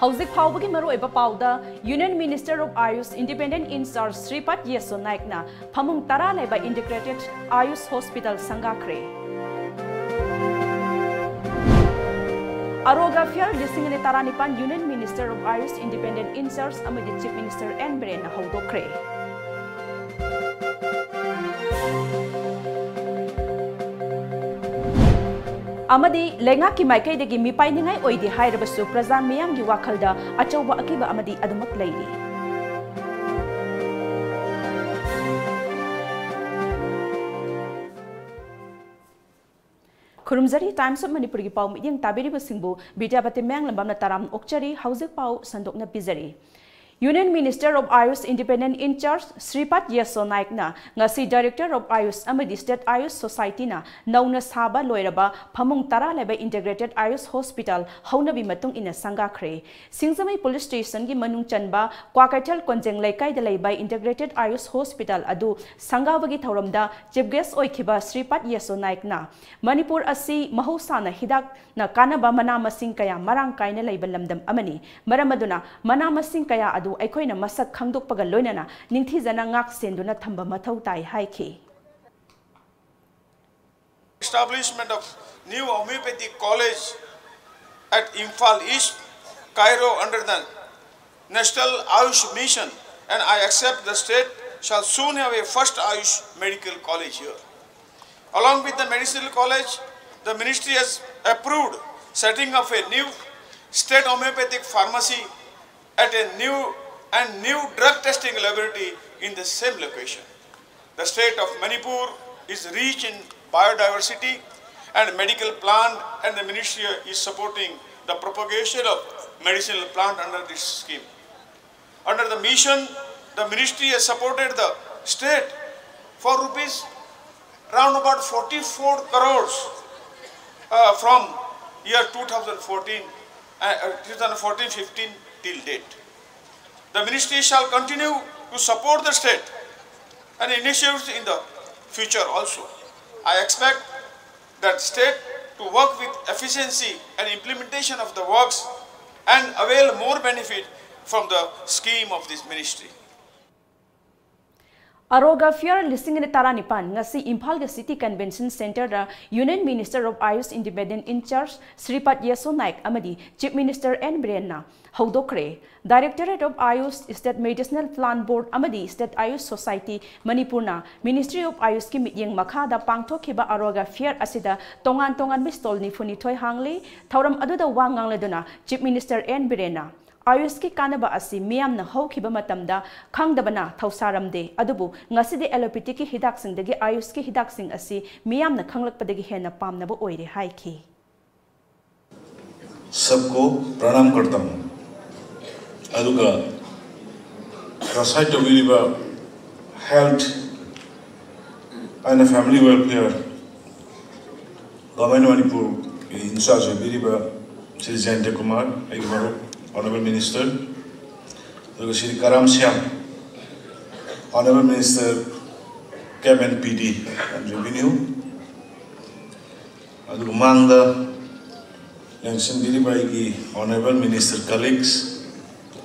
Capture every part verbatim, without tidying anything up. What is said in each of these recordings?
ꯍꯧꯖꯤꯛ ꯐꯥꯎꯕꯒꯤ ꯃꯔꯨꯑꯣꯏꯕ ꯄꯥꯎꯗ, Union Minister of Ayush Independent in Charge Shripad Yesso Naikꯅ ꯐꯃꯨꯡ ꯇꯔꯥ ꯂꯩꯕ Integrated Ayush Hospital ꯁꯪꯒꯥꯈ꯭ꯔꯦ꯫ ꯑꯔꯣꯒ ꯐꯤꯌꯔ ꯂꯤꯁꯤꯡ ꯑꯅꯤ ꯇꯔꯥꯅꯤꯄꯥꯟ Union Minister of Ayush Independent in Charge ꯑꯃꯗꯤ Chief Minister N ꯕꯤꯔꯦꯟꯅ ꯍꯧꯗꯣꯛꯈ꯭ꯔꯦ꯫ ꯑꯃꯗꯤ ꯂꯩꯉꯥꯛꯀꯤ ꯃꯥꯏꯀꯩꯗꯒꯤ ꯃꯤꯄꯥꯏꯅꯤꯡꯉꯥꯏ ꯑꯣꯏꯗꯦ ꯍꯥꯏꯔꯕꯁꯨ ꯄ꯭ꯔꯖꯥ ꯃꯤꯌꯥꯝꯒꯤ ꯋꯥꯈꯜꯗ ꯑꯆꯧꯕ ꯑꯀꯤꯕ ꯑꯃꯗꯤ ꯑꯗꯨꯃꯛ ꯂꯩꯔꯤ꯫ ꯈꯨꯔꯨꯝꯖꯔꯤ꯫ Times of ꯃꯅꯤꯄꯨꯔꯒꯤ ꯄꯥꯎ ꯃꯤꯠꯌꯦꯡ ꯇꯥꯕꯤꯔꯤꯕꯁꯤꯡꯕꯨ ꯕꯤꯗ꯭ꯌꯥꯄꯇꯤ ꯃꯌꯥꯡꯂꯝꯕꯝꯅ ꯇꯔꯥꯝꯅ ꯑꯣꯛꯆꯔꯤ꯫ ꯍꯧꯖꯤꯛ ꯄꯥꯎ ꯁꯟꯗꯣꯛꯅ ꯄꯤꯖꯔꯤ꯫ Union Minister of Ayush Independent in Charge Shripad Yesso Naikꯅ ꯉꯁꯤ Director of Ayush ꯑꯃꯗꯤ State Ayush Societyꯅ ꯅꯧꯅ ꯁꯥꯕ ꯂꯣꯏꯔꯕ ꯐꯃꯨꯡ ꯇꯔꯥ ꯂꯩꯕ Integrated Ayush Hospital ꯍꯧꯅꯕꯤ ꯃꯇꯨꯡ ꯏꯟꯅ ꯁꯪꯒꯥꯈ꯭ꯔꯦ꯫ ꯁꯤꯡꯖꯃꯩ Police Stationꯒꯤ ꯃꯅꯨꯡ ꯆꯟꯕ ꯀ꯭ꯋꯥꯀꯩꯊꯦꯜ ꯀꯣꯟꯖꯦꯡ ꯂꯩꯀꯥꯏꯗ ꯂꯩꯕ Integrated Ayush Hospital ꯑꯗꯨ ꯁꯪꯒꯥꯕꯒꯤ ꯊꯧꯔꯝꯗ Chief Guest ꯑꯣꯏꯈꯤꯕ ꯁ꯭ꯔꯤꯄꯥꯗ ꯌꯦꯁꯣ ꯅꯥꯏꯛꯅ ꯃꯅꯤꯄꯨꯔ ꯑꯁꯤ ꯃꯍꯧꯁꯥꯅ ꯍꯤꯗꯥꯛꯅ ꯀꯥꯟꯅꯕ ꯃꯅꯥ ꯃꯁꯤꯡ ꯀꯌꯥ ꯃꯔꯥꯡ ꯀꯥꯏꯅ ꯂꯩꯕ ꯂꯝꯗꯝ ꯑꯃꯅꯤ꯫ ꯃꯔꯝ ꯑꯗꯨꯅ ꯃꯅꯥ ꯃꯁꯤꯡ ꯀꯌꯥ ꯑꯗꯨ ꯑꯩꯈꯣꯏꯅ ꯃꯁꯛ ꯈꯪꯗꯣꯛꯄꯒ ꯂꯣꯏꯅꯅ ꯅꯤꯡꯊꯤꯖꯅ ꯉꯥꯛ ꯁꯦꯟꯗꯨꯅ ꯊꯝꯕ ꯃꯊꯧ ꯇꯥꯏ ꯍꯥꯏꯈꯤ꯫ Establishment of new homeopathic college at Imphal East, Cairo under the National Ayush Mission, and I accept the state shall soon have a first Ayush medical college here. Along with the medicinal college, the ministry has approved setting up a new state homeopathic pharmacy at a new and new drug testing laboratory in the same location. The state of Manipur is rich in biodiversity and medical plant, and the ministry is supporting the propagation of medicinal plant under this scheme. Under the mission, the ministry has supported the state for rupees round about forty-four crores uh, from year two thousand fourteen, uh, two thousand fourteen fifteen till date. The ministry shall continue to support the state and initiatives in the future also. I expect that state to work with efficiency and implementation of the works and avail more benefit from the scheme of this ministry. Arogya fair ꯂꯤꯁꯤꯡ ꯑꯅꯤ ꯇꯔꯥꯅꯤꯄꯥꯟ ꯉꯁꯤ ꯏꯝꯐꯥꯜꯒꯤ city convention ꯁꯦꯟꯇꯔꯗ union minister of Ayush independent in charge Shripad Yesso Naik ꯑꯃꯗꯤ chief minister N ꯕꯤꯔꯦꯟꯅ ꯍꯧꯗꯣꯛꯈ꯭ꯔꯦ꯫ Directorate of Ayush, state medicinal plant board ꯑꯃꯗꯤ ꯁ꯭ꯇꯦꯠ ꯑꯥꯌꯨꯁ ꯁꯣꯁꯥꯏꯇꯤ ꯃꯅꯤꯄꯨꯔꯅ ꯃꯤꯅꯤꯁꯇ꯭ꯔꯤ ꯑꯣꯐ ꯑꯥꯌꯨꯁꯀꯤ ꯃꯤꯠꯌꯦꯡ ꯃꯈꯥꯗ ꯄꯥꯡꯊꯣꯛꯈꯤꯕ ꯑꯔꯣꯒ ꯐꯤꯌꯔ ꯑꯁꯤꯗ ꯇꯣꯉꯥꯟ ꯇꯣꯉꯥꯟꯕ ꯁ꯭ꯇꯣꯜ ꯅꯤꯐꯨ ꯅꯤꯊꯣꯏ ꯍꯥꯡꯂꯤ꯫ ꯊꯧꯔꯝ ꯑꯗꯨꯗ ꯋꯥ ꯉꯥꯡꯂꯗꯨꯅ ꯆꯤꯐ ꯃꯤꯅꯤꯁꯇꯔ ꯑꯦꯟ ꯕꯤꯔꯦꯟꯅ ꯑꯥꯌꯨꯁꯀꯤ ꯀꯥꯟꯅꯕ ꯑꯁꯤ ꯃꯤꯌꯥꯝꯅ ꯍꯧꯈꯤꯕ ꯃꯇꯝꯗ ꯈꯪꯗꯕꯅ ꯊꯧꯁꯥꯔꯝꯗꯦ, ꯑꯗꯨꯕꯨ ꯉꯁꯤꯗꯤ ꯑꯦꯂꯣꯄꯦꯊꯤꯛꯀꯤ ꯍꯤꯗꯥꯛꯁꯤꯡꯗꯒꯤ ꯑꯥꯌꯨꯁꯀꯤ ꯍꯤꯗꯥꯛꯁꯤꯡ ꯑꯁꯤ ꯃꯤꯌꯥꯝꯅ ꯈꯪꯂꯛꯄꯗꯒꯤ ꯍꯦꯟꯅ ꯄꯥꯝꯅꯕ ꯑꯣꯏꯔꯦ ꯍꯥꯏꯈꯤ꯫ सबको प्रणाम करता हूँ꯫ ꯑꯗꯨꯒ ꯄ꯭ꯔꯁꯥꯏꯗ ꯇꯧꯕꯤꯔꯤꯕ Health and Family Welfare, Government of Manipur ꯒꯤ ꯏꯟꯆꯥꯔꯖ ꯑꯣꯏꯕꯤꯔꯤꯕ ꯁ꯭ꯔꯤ ꯖꯌꯟꯇ ꯀꯨꯃꯥꯔ, ꯑꯩꯒꯤ ꯃꯔꯨꯞ, Honourable Minister, ꯑꯗꯨꯒ ꯁ꯭ꯔꯤ ꯀꯔꯥꯝ Shyam, Honourable Minister, Cab and P D and Revenue, ꯑꯗꯨꯒ ꯃꯥꯡꯗ ꯂꯦꯡꯁꯤꯟꯕꯤꯔꯤꯕ ꯑꯩꯒꯤ Honourable Minister colleagues,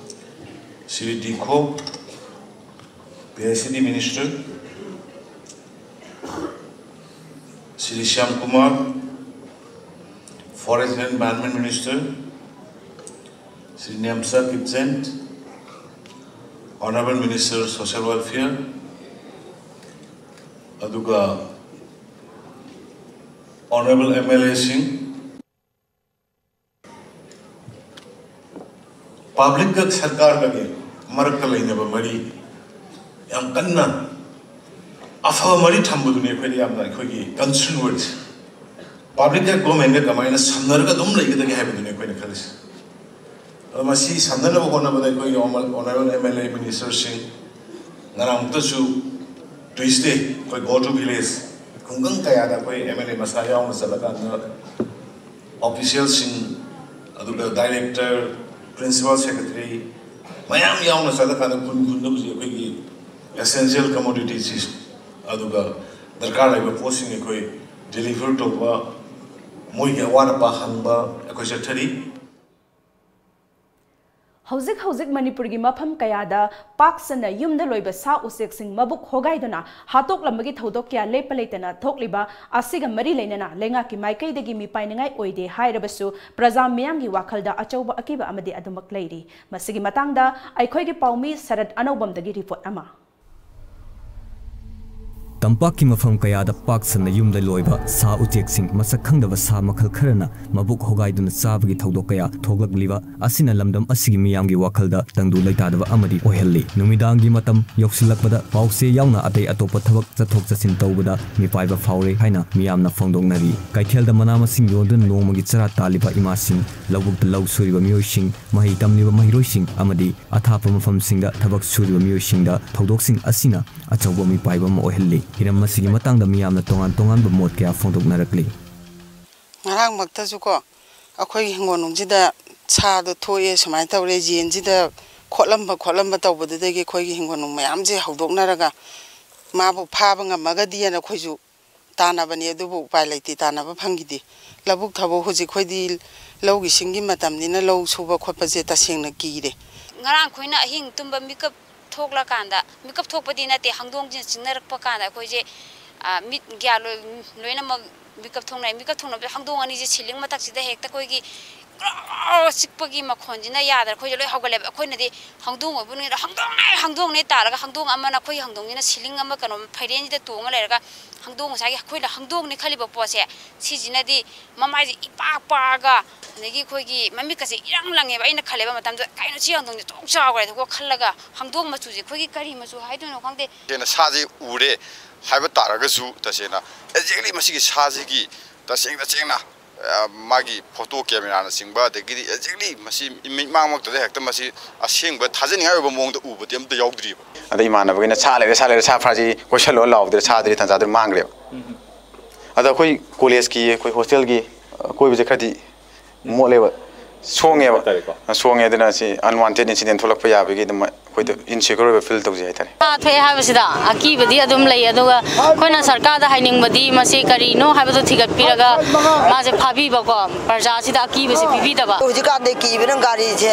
Shri D ꯈꯣꯛ, P I C D Minister, Shri Shyam Kumar, Forest and Environment Minister, Shri Nemcha ꯀꯤꯞꯖꯦꯟ, Honourable Minister Social Welfare, ꯑꯗꯨꯒ Honourable M L A ꯁꯤꯡ, ꯄꯕ꯭ꯂꯤꯛꯀ ꯁꯔꯀꯥꯔꯒꯒꯤ ꯃꯔꯛꯇ ꯂꯩꯅꯕ ꯃꯔꯤ ꯌꯥꯝ ꯀꯟꯅ ꯑꯐꯕ ꯃꯔꯤ ꯊꯝꯕꯗꯨꯅꯤ ꯑꯩꯈꯣꯏꯗ ꯌꯥꯝꯅ ꯑꯩꯈꯣꯏꯒꯤ concern ꯑꯣꯏꯔꯤꯁꯦ꯫ ꯄꯕ꯭ꯂꯤꯛꯀ ꯒꯣꯔꯃꯦꯟꯒ ꯀꯃꯥꯏꯅ ꯁꯝꯅꯔꯒ ꯑꯗꯨꯝ ꯂꯩꯒꯗꯒꯦ ꯍꯥꯏꯕꯗꯨꯅꯤ ꯑꯩꯈꯣꯏꯅ ꯈꯜꯂꯤꯁꯦ꯫ ꯑꯗꯣ ꯃꯁꯤ ꯁꯝꯅꯅꯕ ꯍꯣꯠꯅꯕꯗ ꯑꯩꯈꯣꯏꯒꯤ Honourable M L A minister ꯁꯤꯡ, ꯉꯔꯥꯡꯃꯨꯛꯇꯁꯨ Tuesday ꯑꯩꯈꯣꯏ Go to Village ꯈꯨꯡꯒꯪ ꯀꯌꯥꯗ ꯑꯩꯈꯣꯏ M L A ꯃꯁꯥ ꯌꯥꯎꯅ ꯆꯠꯂꯀꯥꯟꯗ official ꯁꯤꯡ, ꯑꯗꯨꯒ director, principal secretary ꯃꯌꯥꯝ ꯌꯥꯎꯅ ꯆꯠꯂꯀꯥꯟꯗ ꯈꯨꯟ ꯈꯨꯟꯗ ꯍꯧꯖꯤꯛ ꯑꯩꯈꯣꯏꯒꯤ essential commodities, ꯑꯗꯨꯒ ꯗꯔꯀꯥꯔ ꯂꯩꯕ ꯄꯣꯠꯁꯤꯡ ꯑꯩꯈꯣꯏ deliver ꯇꯧꯕ, ꯃꯣꯏꯒꯤ ꯑꯋꯥꯠ ꯑꯄꯥ ꯍꯪꯕ ꯑꯩꯈꯣꯏ ꯆꯠꯊꯔꯤ꯫ ꯍꯧꯖꯤꯛ ꯍꯧꯖꯤꯛ ꯃꯅꯤꯄꯨꯔꯒꯤ ꯃꯐꯝ ꯀꯌꯥꯗ ꯄꯥꯛ ꯁꯟꯅ ꯌꯨꯝꯗ ꯂꯣꯏꯕ ꯁꯥ ꯎꯆꯦꯛꯁꯤꯡ ꯃꯕꯨꯛ ꯍꯣꯒꯥꯏꯗꯨꯅ ꯍꯥꯠꯇꯣꯛꯂꯝꯕꯒꯤ ꯊꯧꯗꯣꯛ ꯀꯌꯥ ꯂꯦꯞꯄ ꯂꯩꯇꯅ ꯊꯣꯛꯂꯤꯕ ꯑꯁꯤꯒ ꯃꯔꯤ ꯂꯩꯅꯅ ꯂꯩꯉꯥꯛꯀꯤ ꯃꯥꯏꯀꯩꯗꯒꯤ ꯃꯤꯄꯥꯏꯅꯤꯡꯉꯥꯏ ꯑꯣꯏꯗꯦ ꯍꯥꯏꯔꯕꯁꯨ, ꯄ꯭ꯔꯖꯥ ꯃꯤꯌꯥꯝꯒꯤ ꯋꯥꯈꯜꯗ ꯑꯆꯧꯕ ꯑꯀꯤꯕ ꯑꯃꯗꯤ ꯑꯗꯨꯃꯛ ꯂꯩꯔꯤ꯫ ꯃꯁꯤꯒꯤ ꯃꯇꯥꯡꯗ ꯑꯩꯈꯣꯏꯒꯤ ꯄꯥꯎꯃꯤ ꯁꯔꯠ ꯑꯅꯧꯕꯝꯗꯒꯤ ꯔꯤꯄꯣꯔꯠ ꯑꯃ꯫ ꯇꯝꯄꯥꯛꯀꯤ ꯃꯐꯝ ꯀꯌꯥꯗ ꯄꯥꯛ ꯁꯟꯅ ꯌꯨꯝꯗ ꯂꯣꯏꯕ ꯁꯥ ꯎꯆꯦꯛꯁꯤꯡ, ꯃꯁꯛ ꯈꯪꯗꯕ ꯁꯥ ꯃꯈꯜ ꯈꯔꯅ ꯃꯕꯨꯛ ꯍꯣꯒꯥꯏꯗꯨꯅ ꯆꯥꯕꯒꯤ ꯊꯧꯗꯣꯛ ꯀꯌꯥ ꯊꯣꯛꯂꯛꯂꯤꯕ ꯑꯁꯤꯅ ꯂꯝꯗꯝ ꯑꯁꯤꯒꯤ ꯃꯤꯌꯥꯝꯒꯤ ꯋꯥꯈꯜꯗ ꯇꯪꯗꯨ ꯂꯩꯇꯥꯗꯕ ꯑꯃꯗꯤ ꯑꯣꯏꯍꯜꯂꯤ꯫ ꯅꯨꯃꯤꯗꯥꯡꯒꯤ ꯃꯇꯝ ꯌꯧꯁꯤꯜꯂꯛꯄꯗ ꯄꯥꯎꯆꯦ ꯌꯥꯎꯅ ꯑꯇꯩ ꯑꯇꯣꯞꯄ ꯊꯕꯛ ꯆꯠꯊꯣꯛ ꯆꯠꯁꯤꯟ ꯇꯧꯕꯗ ꯃꯤꯄꯥꯏꯕ ꯐꯥꯎꯔꯦ ꯍꯥꯏꯅ ꯃꯤꯌꯥꯝꯅ ꯐꯣꯡꯗꯣꯛꯅꯔꯤ꯫ ꯀꯩꯊꯦꯜꯗ ꯃꯅꯥ ꯃꯁꯤꯡ ꯌꯣꯟꯗꯨꯅ ꯅꯣꯡꯃꯒꯤ ꯆꯔꯥ ꯇꯥꯜꯂꯤꯕ ꯏꯃꯥꯁꯤꯡ, ꯂꯧꯕꯨꯛꯇ ꯂꯧ ꯁꯨꯔꯤꯕ ꯃꯤꯑꯣꯏꯁꯤꯡ, ꯃꯍꯩ ꯇꯝꯂꯤꯕ ꯃꯍꯩꯔꯣꯏꯁꯤꯡ ꯑꯃꯗꯤ ꯑꯊꯥꯞꯄ ꯃꯐꯝꯁꯤꯡꯗ ꯊꯕꯛ ꯁꯨꯔꯤꯕ ꯃꯤꯑꯣꯏꯁꯤꯡꯗ ꯊꯧꯗꯣꯛꯁꯤꯡ ꯑꯁꯤꯅ ꯑꯆꯧꯕ ꯃꯤꯄꯥꯏꯕ ꯑꯃ ꯑꯣꯏꯍꯜꯂꯤ꯫ ꯍꯤꯔꯝ ꯑꯁꯤꯒꯤ ꯃꯇꯥꯡꯗ ꯃꯤꯌꯥꯝꯅ ꯇꯣꯉꯥꯟ ꯇꯣꯉꯥꯟꯕ ꯃꯣꯠ ꯀꯌꯥ ꯐꯣꯡꯗꯣꯛꯅꯔꯛꯂꯤ꯫ ꯉꯔꯥꯡꯃꯛꯇꯁꯨꯀꯣ, ꯑꯩꯈꯣꯏꯒꯤ ꯍꯤꯡꯒꯣꯜꯅꯨꯡꯁꯤꯗ ꯁꯥꯗꯣ ꯊꯣꯛꯑꯦ, ꯁꯨꯃꯥꯏꯅ ꯇꯧꯔꯦ, ꯌꯦꯟꯁꯤꯗ ꯈꯣꯠꯂꯝꯕ ꯈꯣꯠꯂꯝꯕ ꯇꯧꯕꯗꯨꯗꯒꯤ ꯑꯩꯈꯣꯏꯒꯤ ꯍꯤꯡꯒꯣꯜꯅꯨꯡ ꯃꯌꯥꯝꯁꯦ ꯍꯧꯗꯣꯛꯅꯔꯒ ꯃꯥꯕꯨ ꯐꯥꯕ ꯉꯝꯃꯒꯗꯤꯅ ꯑꯩꯈꯣꯏꯁꯨ ꯇꯥꯟꯅꯕꯅꯤ, ꯑꯗꯨꯕꯨ ꯎꯄꯥꯏ ꯂꯩꯇꯦ, ꯇꯥꯟꯅꯕ ꯐꯪꯈꯤꯗꯦ꯫ ꯂꯧꯕꯨꯛ ꯊꯕꯛ ꯍꯧꯖꯤꯛ ꯑꯩꯈꯣꯏꯗꯤ ꯂꯧꯒꯤ ꯁꯤꯡꯒꯤ ꯃꯇꯝꯅꯤꯅ ꯂꯧ ꯁꯨꯕ ꯈꯣꯠꯄꯁꯦ ꯇꯁꯦꯡꯅ ꯀꯤꯔꯦ꯫ ꯉꯔꯥꯡ ꯑꯩꯈꯣꯏꯅ ꯑꯍꯤꯡ ꯇꯨꯝꯕ ꯃꯤꯀꯞ ꯊꯣꯛꯂꯀꯥꯟꯗ, ꯃꯤꯀꯞ ꯊꯣꯛꯄꯗꯤ ꯅꯠꯇꯦ, ꯍꯪꯗꯣꯡꯁꯤꯅ ꯆꯤꯡꯅꯔꯛꯄ ꯀꯥꯟꯗ ꯑꯩꯈꯣꯏꯁꯦ, ꯑ, ꯃꯤꯠ ꯒ꯭ꯌꯥꯟ ꯂꯣꯏ-, ꯂꯣꯏꯅꯃꯛ ꯃꯤꯀꯞ ꯊꯣꯛꯅꯔꯦ꯫ ꯃꯤꯀꯞ ꯊꯣꯛꯅꯕꯗ ꯍꯪꯗꯣꯡ ꯑꯅꯤꯁꯦ ꯁꯤꯂꯤꯡ ꯃꯊꯛꯁꯤꯗ ꯍꯦꯛꯇ ꯑꯩꯈꯣꯏꯒꯤ ꯒ꯭ꯔꯣ ꯆꯤꯛꯄꯒꯤ ꯃꯈꯣꯟꯁꯤꯅ ꯌꯥꯗ꯭ꯔꯦ꯫ ꯑꯩꯈꯣꯏꯁꯦ ꯂꯣꯏ ꯍꯧꯒꯠꯂꯦꯕ꯫ ꯑꯩꯈꯣꯏꯅꯗꯤ ꯍꯪꯗꯣꯡ ꯑꯣꯏꯕ ꯅꯨꯃꯤꯠꯇ "ꯍꯪꯗꯣꯡꯅꯦ! ꯍꯪꯗꯣꯡꯅꯦ!" ꯇꯥꯔꯒ, ꯍꯪꯗꯣꯡ ꯑꯃꯅ, ꯑꯩꯈꯣꯏꯒꯤ ꯍꯪꯗꯣꯡꯁꯤꯅ ꯁꯤꯂꯤꯡ ꯑꯃ, ꯀꯩꯅꯣ, ꯐꯩꯔꯦꯟꯁꯤꯗ ꯇꯣꯡꯉ ꯂꯩꯔꯒ, ꯍꯪꯗꯣꯡ, ꯉꯁꯥꯏꯒꯤ ꯑꯩꯈꯣꯏꯅ ꯍꯪꯗꯣꯡꯅꯦ ꯈꯜꯂꯤꯕ ꯄꯣꯠꯁꯦ, ꯁꯤꯁꯤꯅꯗꯤ ꯃꯃꯥꯏꯁꯦ ꯏꯄꯥꯛ ꯄꯥꯛꯑꯒ, ꯑꯗꯒꯤ ꯑꯩꯈꯣꯏꯒꯤ ꯃꯃꯤꯠꯀꯁꯦ ꯏꯔꯪ ꯂꯪꯉꯦꯕ꯫ ꯑꯩꯅ ꯈꯜꯂꯦꯕ ꯃꯇꯝꯗꯨꯗ, "ꯀꯩꯅꯣ, ꯁꯤ ꯍꯪꯗꯣꯡꯁꯦ ꯇꯣꯛ ꯆꯥꯎꯈ꯭ꯔꯦ"ꯀꯣ ꯈꯜꯂꯒ, ꯍꯪꯗꯣꯡ ꯃꯆꯨꯁꯦ ꯑꯩꯈꯣꯏꯒꯤ ꯀꯔꯤ ꯃꯆꯨ ꯍꯥꯏꯗꯣꯏꯅꯣ ꯈꯪꯗꯦ꯫ ꯍꯦꯟꯅ ꯁꯥꯁꯦ ꯎꯔꯦ ꯍꯥꯏꯕ ꯇꯥꯔꯒꯁꯨ, ꯇꯁꯦꯡꯅ, exactly ꯃꯁꯤꯒꯤ ꯁꯥꯁꯤꯒꯤ ꯇꯁꯦꯡ ꯇꯁꯦꯡꯅ, ꯑ, ꯃꯥꯒꯤ ꯐꯣꯇꯣ ꯀꯦꯃꯦꯔꯥꯅꯆꯤꯡꯕ, ꯑꯗꯒꯤꯗꯤ exactly ꯃꯁꯤ ꯃꯤꯠꯃꯛꯇꯗ ꯍꯦꯛꯇ ꯃꯁꯤ ꯑꯁꯦꯡꯕ ꯊꯥꯖꯅꯤꯡꯉꯥꯏ ꯑꯣꯏꯕ ꯃꯑꯣꯡꯗ ꯎꯕꯗꯤ ꯑꯝꯇ ꯌꯥꯎꯗ꯭ꯔꯤꯕ꯫ ꯑꯗꯩ ꯏꯃꯥꯟꯅꯕꯈꯩꯅ "ꯁꯥ ꯂꯩꯔꯦ, ꯁꯥ ꯂꯩꯔꯦ, ꯁꯥ ꯐꯥꯁꯤ, ꯀꯣꯏꯁꯜꯂꯣ" ꯂꯥꯎꯕꯗꯨꯗ ꯁꯥꯗꯨꯗꯤ ꯇꯟꯖꯥꯗꯨꯗ ꯃꯥꯡꯈ꯭ꯔꯦꯕ꯫ ꯑꯗꯣ ꯑꯩꯈꯣꯏ ꯀꯣꯂꯦꯖꯀꯤ, ꯑꯩꯈꯣꯏ ꯍꯣꯁꯇꯦꯜꯒꯤ, ꯑ, ꯀꯣꯏꯕꯁꯦ ꯈꯔꯗꯤ ꯃꯣꯠꯂꯦꯕ꯫ ꯁꯣꯡꯉꯦꯕ꯫ ꯍꯥꯏꯇꯥꯔꯦꯀꯣ꯫ ꯁꯣꯡꯉꯦ ꯑꯗꯨꯅ ꯁꯤ ꯑꯟꯋꯥꯟꯇꯦꯗ ꯏꯟꯁꯤꯗꯦꯟ ꯊꯣꯛꯂꯛꯄ ꯌꯥꯕꯒꯤ ꯑꯗꯨꯝ ꯑꯩꯈꯣꯏꯗ ꯏꯟꯁꯦꯀ꯭ꯌꯣꯔ ꯑꯣꯏꯕ ꯐꯤꯜ ꯇꯧꯖꯩ ꯍꯥꯏꯇꯥꯔꯦ꯫ ꯁꯥ ꯊꯣꯛꯑꯦ ꯍꯥꯏꯕꯁꯤꯗ ꯑꯀꯤꯕꯗꯤ ꯑꯗꯨꯝ ꯂꯩ꯫ ꯑꯗꯨꯒ ꯑꯩꯈꯣꯏꯅ ꯁꯔꯀꯥꯔꯗ ꯍꯥꯏꯅꯤꯡꯕꯗꯤ ꯃꯁꯤ ꯀꯔꯤꯅꯣ ꯍꯥꯏꯕꯗꯨ ꯊꯤꯒꯠꯄꯤꯔꯒ ꯃꯥꯁꯦ ꯐꯥꯕꯤꯕꯀꯣ, ꯄ꯭ꯔꯖꯥꯁꯤꯗ ꯑꯀꯤꯕꯁꯦ ꯄꯤꯕꯤꯗꯕ꯫ ꯍꯧꯖꯤꯛꯀꯥꯟꯗꯤ ꯀꯤꯕꯅ ꯒꯥꯔꯤꯁꯦ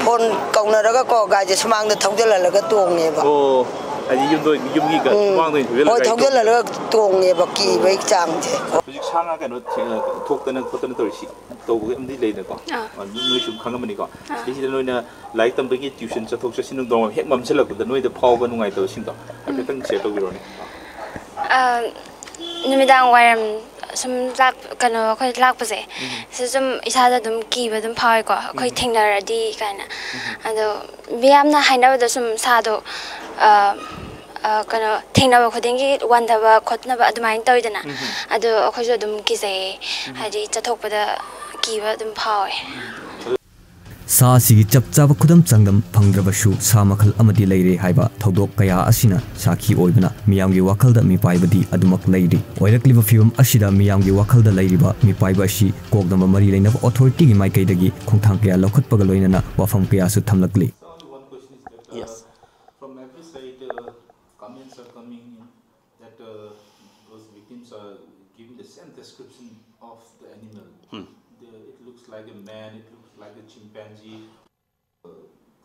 ꯐꯣꯟ ꯀꯧꯅꯔꯒꯀꯣ ꯒꯥꯔꯤꯁꯦ ꯁꯨꯃꯥꯡꯗ ꯊꯧꯖꯤꯜꯍꯜꯂꯒ ꯇꯣꯡꯉꯦꯕ꯫ ꯑꯣ, ꯍꯥꯏꯗꯤ ꯌꯨꯝꯗ ꯌꯨꯝꯒꯤ ꯁꯨꯃꯥꯡꯗ ꯑꯣꯏꯅ ꯍꯣꯏ, ꯊꯧꯖꯤꯜꯂꯒ ꯊꯧꯖꯤꯜꯍꯜꯂꯒ ꯇꯣꯡꯉꯦꯕ ꯀꯤꯕꯒꯤ ꯆꯥꯡꯁꯦ꯫ ꯍꯧꯖꯤꯛ ꯁꯥ ꯉꯥ ꯀꯩꯅꯣ ꯊꯦꯡ- ꯊꯣꯛꯇꯅ ꯈꯣꯠꯇꯅ ꯇꯧꯔꯤꯁꯤ ꯇꯧꯕꯒꯤ ꯑꯃꯗꯤ ꯂꯩꯅꯀꯣ꯫ ꯑꯥ꯫ ꯑ, ꯅꯣꯏ ꯁꯨꯝ ꯈꯪꯉꯝꯃꯅꯤꯀꯣ꯫ ꯁꯤꯗꯩꯁꯤꯗ ꯅꯣꯏꯅ ꯂꯥꯏꯔꯤꯛ ꯇꯝꯕꯒꯤ ꯇ꯭ꯌꯨꯁꯟ ꯆꯠꯊꯣꯛ ꯆꯠꯁꯤꯟ ꯅꯨꯡꯗꯥꯡ ꯋꯥꯏꯔꯝ ꯍꯦꯛ ꯃꯝꯁꯤꯜꯂꯛꯄꯗ ꯅꯣꯏꯗ ꯐꯥꯎꯕ ꯅꯨꯡꯉꯥꯏꯇꯕꯁꯤꯡꯗꯣ ꯍꯥꯏꯐꯦꯠꯇꯪ ꯁꯤꯌꯔ ꯇꯧꯕꯤꯔꯣꯅꯦ꯫ ꯑ, ꯅꯨꯃꯤꯗꯥꯡ ꯋꯥꯏꯔꯝ ꯁꯨꯝ ꯂꯥꯛ ꯀꯩꯅꯣ ꯑꯩꯈꯣꯏ ꯂꯥꯛꯄꯁꯦ ꯁꯤ ꯁꯨꯝ ꯏꯁꯥꯗ ꯑꯗꯨꯝ ꯀꯤꯕ ꯑꯗꯨꯝ ꯐꯥꯎꯋꯦꯀꯣ, ꯑꯩꯈꯣꯏ ꯊꯦꯡꯅꯔꯗꯤ ꯀꯥꯏꯅ꯫ ꯑꯗꯣ ꯃꯤꯌꯥꯝꯅ ꯍꯥꯏꯅꯕꯗ ꯁꯨꯝ ꯁꯥꯗꯣ ꯑ, ꯑ, ꯀꯩꯅꯣ ꯊꯦꯡꯅꯕ ꯈꯨꯗꯤꯡꯒꯤ ꯋꯥꯟꯊꯕ ꯈꯣꯠꯅꯕ ꯑꯗꯨꯃꯥꯏꯅ ꯇꯧꯋꯤꯗꯅ꯫ ꯑꯗꯣ ꯑꯩꯈꯣꯏꯁꯨ ꯑꯗꯨꯝ ꯀꯤꯖꯩꯌꯦ, ꯍꯥꯏꯗꯤ ꯆꯠꯊꯣꯛꯄꯗ ꯀꯤꯕ ꯑꯗꯨꯝ ꯐꯥꯎꯋꯦ꯫ ꯁꯥ ꯑꯁꯤꯒꯤ ꯆꯞ ꯆꯥꯕ ꯈꯨꯗꯝ ꯆꯥꯡꯗꯝ ꯐꯪꯗ꯭ꯔꯕꯁꯨ, ꯁꯥ ꯃꯈꯜ ꯑꯃꯗꯤ ꯂꯩꯔꯦ ꯍꯥꯏꯕ ꯊꯧꯗꯣꯛ ꯀꯌꯥ ꯑꯁꯤꯅ ꯁꯥꯈꯤ ꯑꯣꯏꯕꯅ ꯃꯤꯌꯥꯝꯒꯤ ꯋꯥꯈꯜꯗ ꯃꯤꯄꯥꯏꯕꯗꯤ ꯑꯗꯨꯃꯛ ꯂꯩꯔꯤ꯫ ꯑꯣꯏꯔꯛꯂꯤꯕ ꯐꯤꯕꯝ ꯑꯁꯤꯗ ꯃꯤꯌꯥꯝꯒꯤ ꯋꯥꯈꯜꯗ ꯂꯩꯔꯤꯕ ꯃꯤꯄꯥꯏꯕ ꯑꯁꯤ ꯀꯣꯛꯅꯕ ꯃꯔꯤ ꯂꯩꯅꯕ ꯑꯣꯊꯣꯔꯤꯇꯤꯒꯤ ꯃꯥꯏꯀꯩꯗꯒꯤ ꯈꯣꯡꯊꯥꯡ ꯀꯌꯥ ꯂꯧꯈꯠꯄꯒ ꯂꯣꯏꯅꯅ ꯋꯥꯐꯝ ꯀꯌꯥꯁꯨ ꯊꯝꯂꯛꯂꯤ꯫ Yes. From every side, uh, comments are coming in that uh, those victims are giving the same description of the animal. The, it looks like a man, it looks like a chimpanzee. Uh,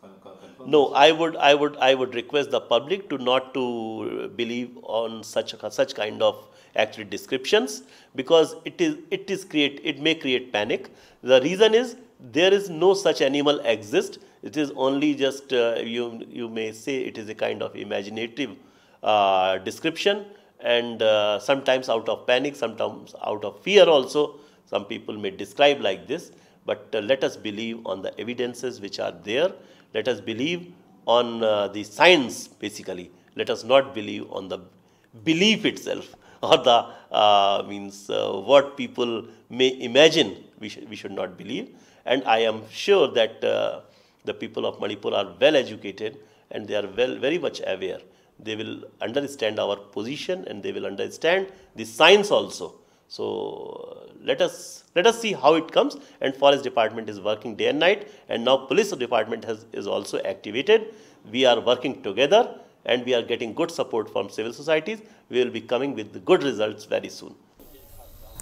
con- con- confirm No, this. I would, I would, I would request the public to not to believe on such such kind of actually descriptions, because it is it is create it may create panic. The reason is there is no such animal exist. It is only just uh, you you may say it is a kind of imaginative uh, description, and uh, sometimes out of panic, sometimes out of fear also, some people may describe like this. But uh, let us believe on the evidences which are there. Let us believe on uh, the science, basically. Let us not believe on the belief itself or the uh, means uh, what people may imagine. We, sh- we should not believe. And I am sure that uh, the people of Manipur are well educated and they are well, very much aware. They will understand our position and they will understand the science also. So uh, Let us let us see how it comes. And forest department is working day and night, and now police department has is also activated. We are working together, and we are getting good support from civil societies. We will be coming with the good results very soon.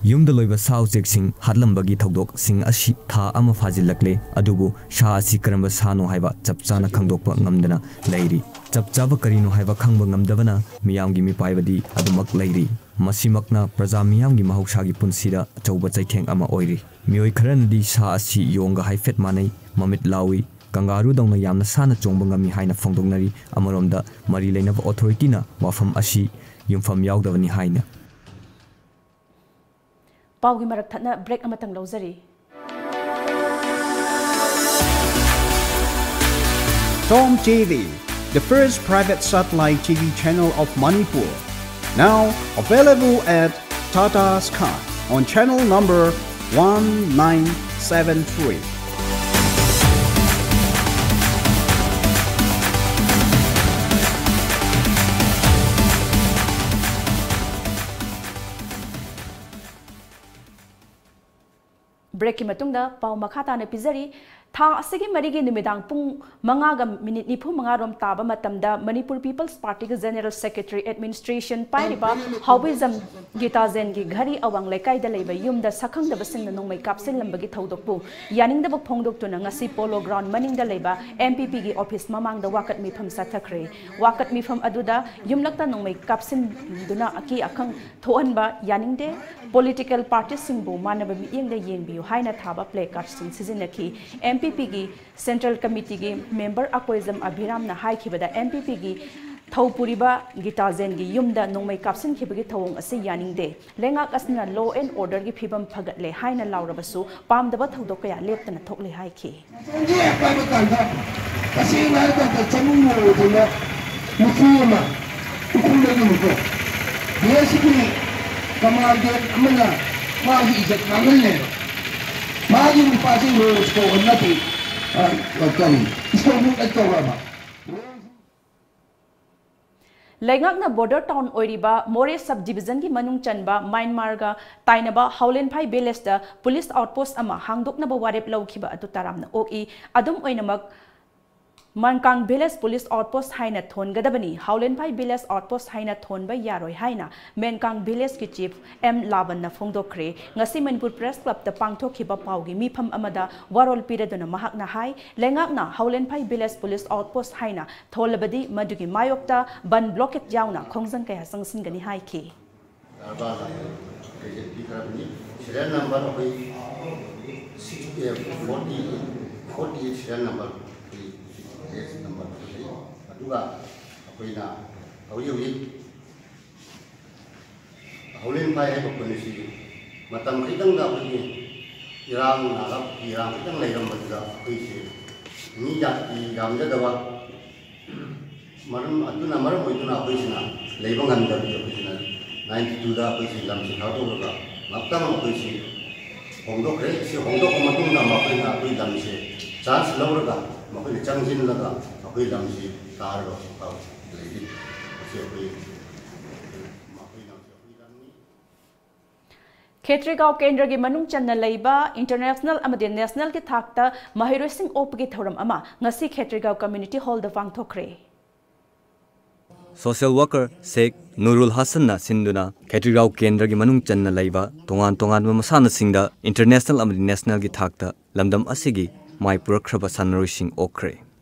ꯌꯨꯝꯗ ꯂꯣꯏꯕ ꯁꯥ ꯎꯆꯦꯛꯁꯤꯡ ꯍꯥꯠꯂꯝꯕꯒꯤ ꯊꯧꯗꯣꯛꯁꯤꯡ ꯑꯁꯤ ꯊꯥ ꯑꯃ ꯐꯥꯖꯤꯜꯂꯛꯂꯦ, ꯑꯗꯨꯕꯨ ꯁꯥ ꯑꯁꯤ ꯀꯔꯝꯕ ꯁꯥꯅꯣ ꯍꯥꯏꯕ ꯆꯞ ꯆꯥꯅ ꯈꯪꯗꯣꯛꯄ ꯉꯝꯗꯅ ꯂꯩꯔꯤ꯫ ꯆꯞ ꯆꯥꯕ ꯀꯔꯤꯅꯣ ꯍꯥꯏꯕ ꯈꯪꯕ ꯉꯝꯗꯕꯅ ꯃꯤꯌꯥꯝꯒꯤ ꯃꯤꯄꯥꯏꯕꯗꯤ ꯑꯗꯨꯃꯛ ꯂꯩꯔꯤ꯫ ꯃꯁꯤꯃꯛꯅ ꯄ꯭ꯔꯖꯥ ꯃꯤꯌꯥꯝꯒꯤ ꯃꯍꯧꯁꯥꯒꯤ ꯄꯨꯟꯁꯤꯗ ꯑꯆꯧꯕ ꯆꯩꯊꯦꯡ ꯑꯃ ꯑꯣꯏꯔꯤ꯫ ꯃꯤꯑꯣꯏ ꯈꯔꯅꯗꯤ ꯁꯥ ꯑꯁꯤ ꯌꯣꯡꯒ ꯍꯥꯏꯐꯦꯠ ꯃꯥꯟꯅꯩ, ꯃꯃꯤꯠ ꯂꯥꯎꯏ, ꯀꯪꯒꯥꯔꯨꯗꯧꯅ ꯌꯥꯝꯅ ꯁꯥꯟꯅ ꯆꯣꯡꯕ ꯉꯝꯃꯤ ꯍꯥꯏꯅ ꯐꯣꯡꯗꯣꯛꯅꯔꯤ꯫ ꯑꯃꯔꯣꯝꯗ ꯃꯔꯤ ꯂꯩꯅꯕ ꯑꯣꯊꯣꯔꯤꯇꯤꯅ ꯋꯥꯐꯝ ꯑꯁꯤ ꯌꯨꯝꯐꯝ ꯌꯥꯎꯗꯕꯅꯤ ꯍꯥꯏꯅ ꯄꯥꯎꯒꯤ ꯃꯔꯛ ꯊꯠꯅ ꯕ꯭ꯔꯦꯛ ꯑꯃꯇꯪ ꯂꯧꯖꯔꯤ꯫ Tom T V, the first private satellite T V channel of Manipur. Now available at Tata Sky on channel number one nine seven three. ꯕ꯭ꯔꯦꯛꯀꯤ ꯃꯇꯨꯡꯗ ꯄꯥꯎ ꯃꯈꯥ ꯇꯥꯅ ꯄꯤꯖꯔꯤ꯫ ꯊꯥ ꯑꯁꯤꯒꯤ ꯃꯔꯤꯒꯤ ꯅꯨꯃꯤꯗꯥꯡ ꯄꯨꯡ ꯃꯉꯥꯒ ꯃꯤꯅꯤꯠ ꯅꯤꯐꯨ ꯃꯉꯥ ꯔꯣꯝ ꯇꯥꯕ ꯃꯇꯝꯗ ꯃꯅꯤꯄꯨꯔ ꯄꯤꯄꯜꯁ ꯄꯥꯔꯇꯤꯒꯤ ꯖꯦꯅꯦꯔꯦꯜ ꯁꯦꯀ꯭ꯔꯦꯇꯔꯤ ꯑꯦꯗꯃꯤꯅꯤꯁꯇ꯭ꯔꯦꯁꯟ ꯄꯥꯏꯔꯤꯕ ꯍꯥꯎꯕꯤꯖꯝ ꯒꯤꯇꯥꯖꯦꯟꯒꯤ ꯘꯔꯤ ꯑꯋꯥꯡ ꯂꯩꯀꯥꯏꯗ ꯂꯩꯕ ꯌꯨꯝꯗ ꯁꯛꯈꯪꯗꯕꯁꯤꯡꯅ ꯅꯣꯡꯃꯩ ꯀꯥꯞꯁꯤꯜꯂꯝꯕꯒꯤ ꯊꯧꯗꯣꯛꯄꯨ ꯌꯥꯅꯤꯡꯗꯕ ꯐꯣꯡꯗꯣꯛꯇꯨꯅ ꯉꯁꯤ ꯄꯣꯂꯣ ꯒ꯭ꯔꯥꯎꯟ ꯃꯅꯤꯡꯗ ꯂꯩꯕ ꯑꯦꯝ ꯄꯤ ꯄꯤꯒꯤ ꯑꯣꯐꯤꯁ ꯃꯃꯥꯡꯗ ꯋꯥꯀꯠ ꯃꯤꯐꯝ ꯆꯠꯊꯈ꯭ꯔꯦ꯫ ꯋꯥꯀꯠ ꯃꯤꯐꯝ ꯑꯗꯨꯗ ꯌꯨꯝꯂꯛꯇ ꯅꯣꯡꯃꯩ ꯀꯥꯞꯁꯤꯟꯗꯨꯅ ꯑꯀꯤ ꯑꯈꯪ ꯊꯣꯛꯍꯟꯕ ꯌꯥꯅꯤꯡꯗꯦ, ꯄꯣꯂꯤꯇꯤꯀꯦꯜ ꯄꯥꯔꯇꯤꯁꯤꯡꯕꯨ ꯃꯥꯟꯅꯕ ꯃꯤꯠꯌꯦꯡꯗ ꯌꯦꯡꯕꯤꯌꯨ ꯍꯥꯏꯅ ꯊꯥꯕ ꯄ꯭ꯂꯦ ꯀꯥꯔꯗꯁꯤꯡ ꯁꯤꯖꯤꯟꯅꯈꯤ꯫ ꯑꯦꯝ ꯄꯤ ꯄꯤꯒꯤ central ꯀꯃꯤꯇꯤꯒꯤ member Akoijam ꯑꯚꯤꯔꯥꯝꯅ ꯍꯥꯏꯈꯤꯕꯗ, M P ꯄꯤꯒꯤ ꯊꯧꯄꯨꯔꯤꯕ ꯒꯤꯇꯥꯖꯦꯟꯒꯤ ꯌꯨꯝꯗ ꯅꯣꯡꯃꯩ ꯀꯥꯞꯁꯤꯟꯈꯤꯕꯒꯤ ꯊꯧꯑꯣꯡ ꯑꯁꯤ ꯌꯥꯅꯤꯡꯗꯦ꯫ ꯂꯩꯉꯥꯛ ꯑꯁꯤꯅ ꯂꯣ ꯑꯦꯟ ꯑꯣꯔꯗꯔꯒꯤ ꯐꯤꯕꯝ ꯐꯒꯠꯂꯦ ꯍꯥꯏꯅ ꯂꯥꯎꯔꯕꯁꯨ ꯄꯥꯝꯗꯕ ꯊꯧꯗꯣꯛ ꯀꯌꯥ ꯂꯦꯞꯇꯅ ꯊꯣꯛꯂꯦ ꯍꯥꯏꯈꯤ꯫ ꯆꯪꯁꯤꯜꯂꯛꯄ ꯍꯥꯏꯕ ꯀꯥꯟꯗ ꯇꯁꯦꯡꯅ ꯍꯥꯏꯔ ꯀꯥꯟꯗ ꯆꯃꯨ ꯑꯣꯏꯗꯅ ꯃꯆꯨ ꯑꯃ ꯎꯈꯨꯝꯗꯒꯤꯅꯤꯀꯣ꯫ ꯕꯤ ꯑꯦꯁ ꯁꯤꯒꯤ ꯀꯃꯥꯟꯗꯦꯟ ꯑꯃꯅ ꯃꯥꯒꯤ ꯏꯖꯠ ꯃꯥꯡꯍꯜꯂꯦꯕ꯫ ꯃꯥꯒꯤ ꯅꯨꯄꯥꯁꯤ ꯔꯣꯁ ꯀꯧꯕ ꯅꯠꯇꯦ, ꯑ, ꯀꯔꯤ, ꯏꯁꯀꯣꯔꯕꯨꯠ ꯀꯧꯔꯕ꯫ ꯂꯩꯉꯥꯛꯅ border town ꯑꯣꯏꯔꯤꯕ ꯃꯣꯔꯦ sub divisionꯒꯤ ꯃꯅꯨꯡ ꯆꯟꯕ ꯃ꯭ꯌꯥꯟꯃꯥꯔꯒ ꯇꯥꯏꯅꯕ ꯍꯥꯎꯂꯦꯟꯐꯥꯏ villageꯇ police outpost ꯑꯃ ꯍꯥꯡꯗꯣꯛꯅꯕ ꯋꯥꯔꯦꯞ ꯂꯧꯈꯤꯕ ꯑꯗꯨ ꯇꯔꯥꯝꯅ ꯑꯣꯛꯏ꯫ ꯑꯗꯨꯝ ꯑꯣꯏꯅꯃꯛ, ꯃꯟꯀꯥꯡ village police outpost ꯍꯥꯏꯅ ꯊꯣꯟꯒꯗꯕꯅꯤ, ꯍꯥꯎꯂꯦꯟꯐꯥꯏ village outpost ꯍꯥꯏꯅ ꯊꯣꯟꯕ ꯌꯥꯔꯣꯏ ꯍꯥꯏꯅ ꯃꯦꯟꯀꯥꯡ villageꯀꯤ chief ꯑꯦꯝ ꯂꯥꯕꯟꯅ ꯐꯣꯡꯗꯣꯛꯈ꯭ꯔꯦ꯫ ꯉꯁꯤ ꯃꯅꯤꯄꯨꯔ Press Clubꯇ ꯄꯥꯡꯊꯣꯛꯈꯤꯕ ꯄꯥꯎꯒꯤ ꯃꯤꯐꯝ ꯑꯃꯗ ꯋꯥꯔꯣꯜ ꯄꯤꯔꯗꯨꯅ ꯃꯍꯥꯛꯅ ꯍꯥꯏ, ꯂꯩꯉꯥꯛꯅ ꯍꯥꯎꯂꯦꯟꯐꯥꯏ village police outpost ꯍꯥꯏꯅ ꯊꯣꯜꯂꯕꯗꯤ ꯃꯗꯨꯒꯤ ꯃꯥꯌꯣꯛꯇ ꯕꯟ blockade ꯌꯥꯎꯅ ꯈꯣꯡꯖꯪ ꯀꯌꯥ ꯆꯪꯁꯤꯟꯒꯅꯤ ꯍꯥꯏꯈꯤ꯫ ꯀꯔꯕꯥꯔ ꯂꯥꯛꯄ ꯀꯩꯁꯦ ꯄꯤꯈ꯭ꯔꯕꯅꯤ꯫ Serial number ꯑꯩꯈꯣꯏ sixty, forty, forty eight serial number ꯑꯩꯈꯣꯏ case number ꯂꯩ꯫ ꯑꯗꯨꯒ ꯑꯩꯈꯣꯏꯅ ꯍꯧꯖꯤꯛ ꯍꯧꯖꯤꯛ ꯍꯥꯎꯂꯦꯟꯐꯥꯏ ꯍꯥꯏꯕ ꯈꯨꯟ ꯑꯁꯤ ꯃꯇꯝ ꯈꯤꯇꯪꯗ ꯑꯩꯈꯣꯏꯒꯤ ꯏꯔꯥꯡ ꯅꯥꯔꯛ ꯏꯔꯥꯡ ꯈꯤꯇꯪ ꯂꯩꯔꯝꯕꯗꯨꯗ ꯑꯩꯈꯣꯏꯁꯦ ꯃꯤ ꯖꯥꯇꯤ ꯌꯥꯝꯖꯗꯕ ꯃꯔꯝ ꯑꯗꯨꯅ ꯃꯔꯝ ꯑꯣꯏꯗꯨꯅ ꯑꯩꯈꯣꯏꯁꯤꯅ ꯂꯩꯕ ꯉꯝꯗꯕꯒꯤ ꯑꯩꯈꯣꯏꯁꯤꯅ ninety twoꯗ ꯑꯩꯈꯣꯏꯁꯤ ꯂꯝꯁꯤ ꯊꯥꯗꯣꯛꯂꯒ ꯉꯥꯛꯇꯪ ꯑꯩꯈꯣꯏꯁꯤ ꯍꯣꯡꯗꯣꯛꯈ꯭ꯔꯦ꯫ ꯁꯤ ꯍꯣꯡꯗꯣꯛꯄ ꯃꯇꯨꯡꯗ ꯃꯈꯣꯏꯅ ꯑꯩꯈꯣꯏ ꯂꯝꯁꯦ charge ꯂꯧꯔꯒ ꯃꯈꯣꯏꯅ ꯆꯪꯁꯤꯜꯂꯒ ꯑꯩꯈꯣꯏ ꯂꯝꯁꯤ ꯇꯥꯔꯒ ꯍꯧꯖꯤꯛ ꯐꯥꯎ ꯂꯩꯔꯤ꯫ ꯃꯁꯤ ꯑꯩꯈꯣꯏ ꯃꯈꯣꯏꯅ ꯑꯩꯈꯣꯏ ꯂꯝꯅꯤ꯫ ꯈꯦꯇ꯭ꯔꯤꯒꯥꯎ ꯀꯦꯟꯗ꯭ꯔꯒꯤ ꯃꯅꯨꯡ ꯆꯟꯅ ꯂꯩꯕ international ꯑꯃꯗꯤ nationalꯒꯤ ꯊꯥꯛꯇ ꯃꯍꯩꯔꯣꯏꯁꯤꯡ ꯑꯣꯛꯄꯒꯤ ꯊꯧꯔꯝ ꯑꯃ ꯉꯁꯤ ꯈꯦꯇ꯭ꯔꯤꯒꯥꯎ community hallꯗ ꯄꯥꯡꯊꯣꯛꯈ꯭ꯔꯦ꯫ Social worker ꯁꯦꯈ ꯅꯨꯔꯨꯜ ꯍꯥꯁꯟꯅ ꯁꯤꯟꯗꯨꯅ ꯈꯦꯇ꯭ꯔꯤꯒꯥꯎ ꯀꯦꯟꯗ꯭ꯔꯒꯤ ꯃꯅꯨꯡ ꯆꯟꯅ ꯂꯩꯕ ꯇꯣꯉꯥꯟ ꯇꯣꯉꯥꯟꯕ ꯃꯁꯥꯟꯅꯁꯤꯡꯗ international ꯑꯃꯗꯤ nationalꯒꯤ ꯊꯥꯛꯇ ꯂꯝꯗꯝ ꯑꯁꯤꯒꯤ ꯃꯥꯏ ꯄꯨꯔꯛꯈ꯭ꯔꯕ ꯁꯥꯟꯅꯔꯣꯏꯁꯤꯡ ꯑꯣꯛꯈ꯭ꯔꯦ꯫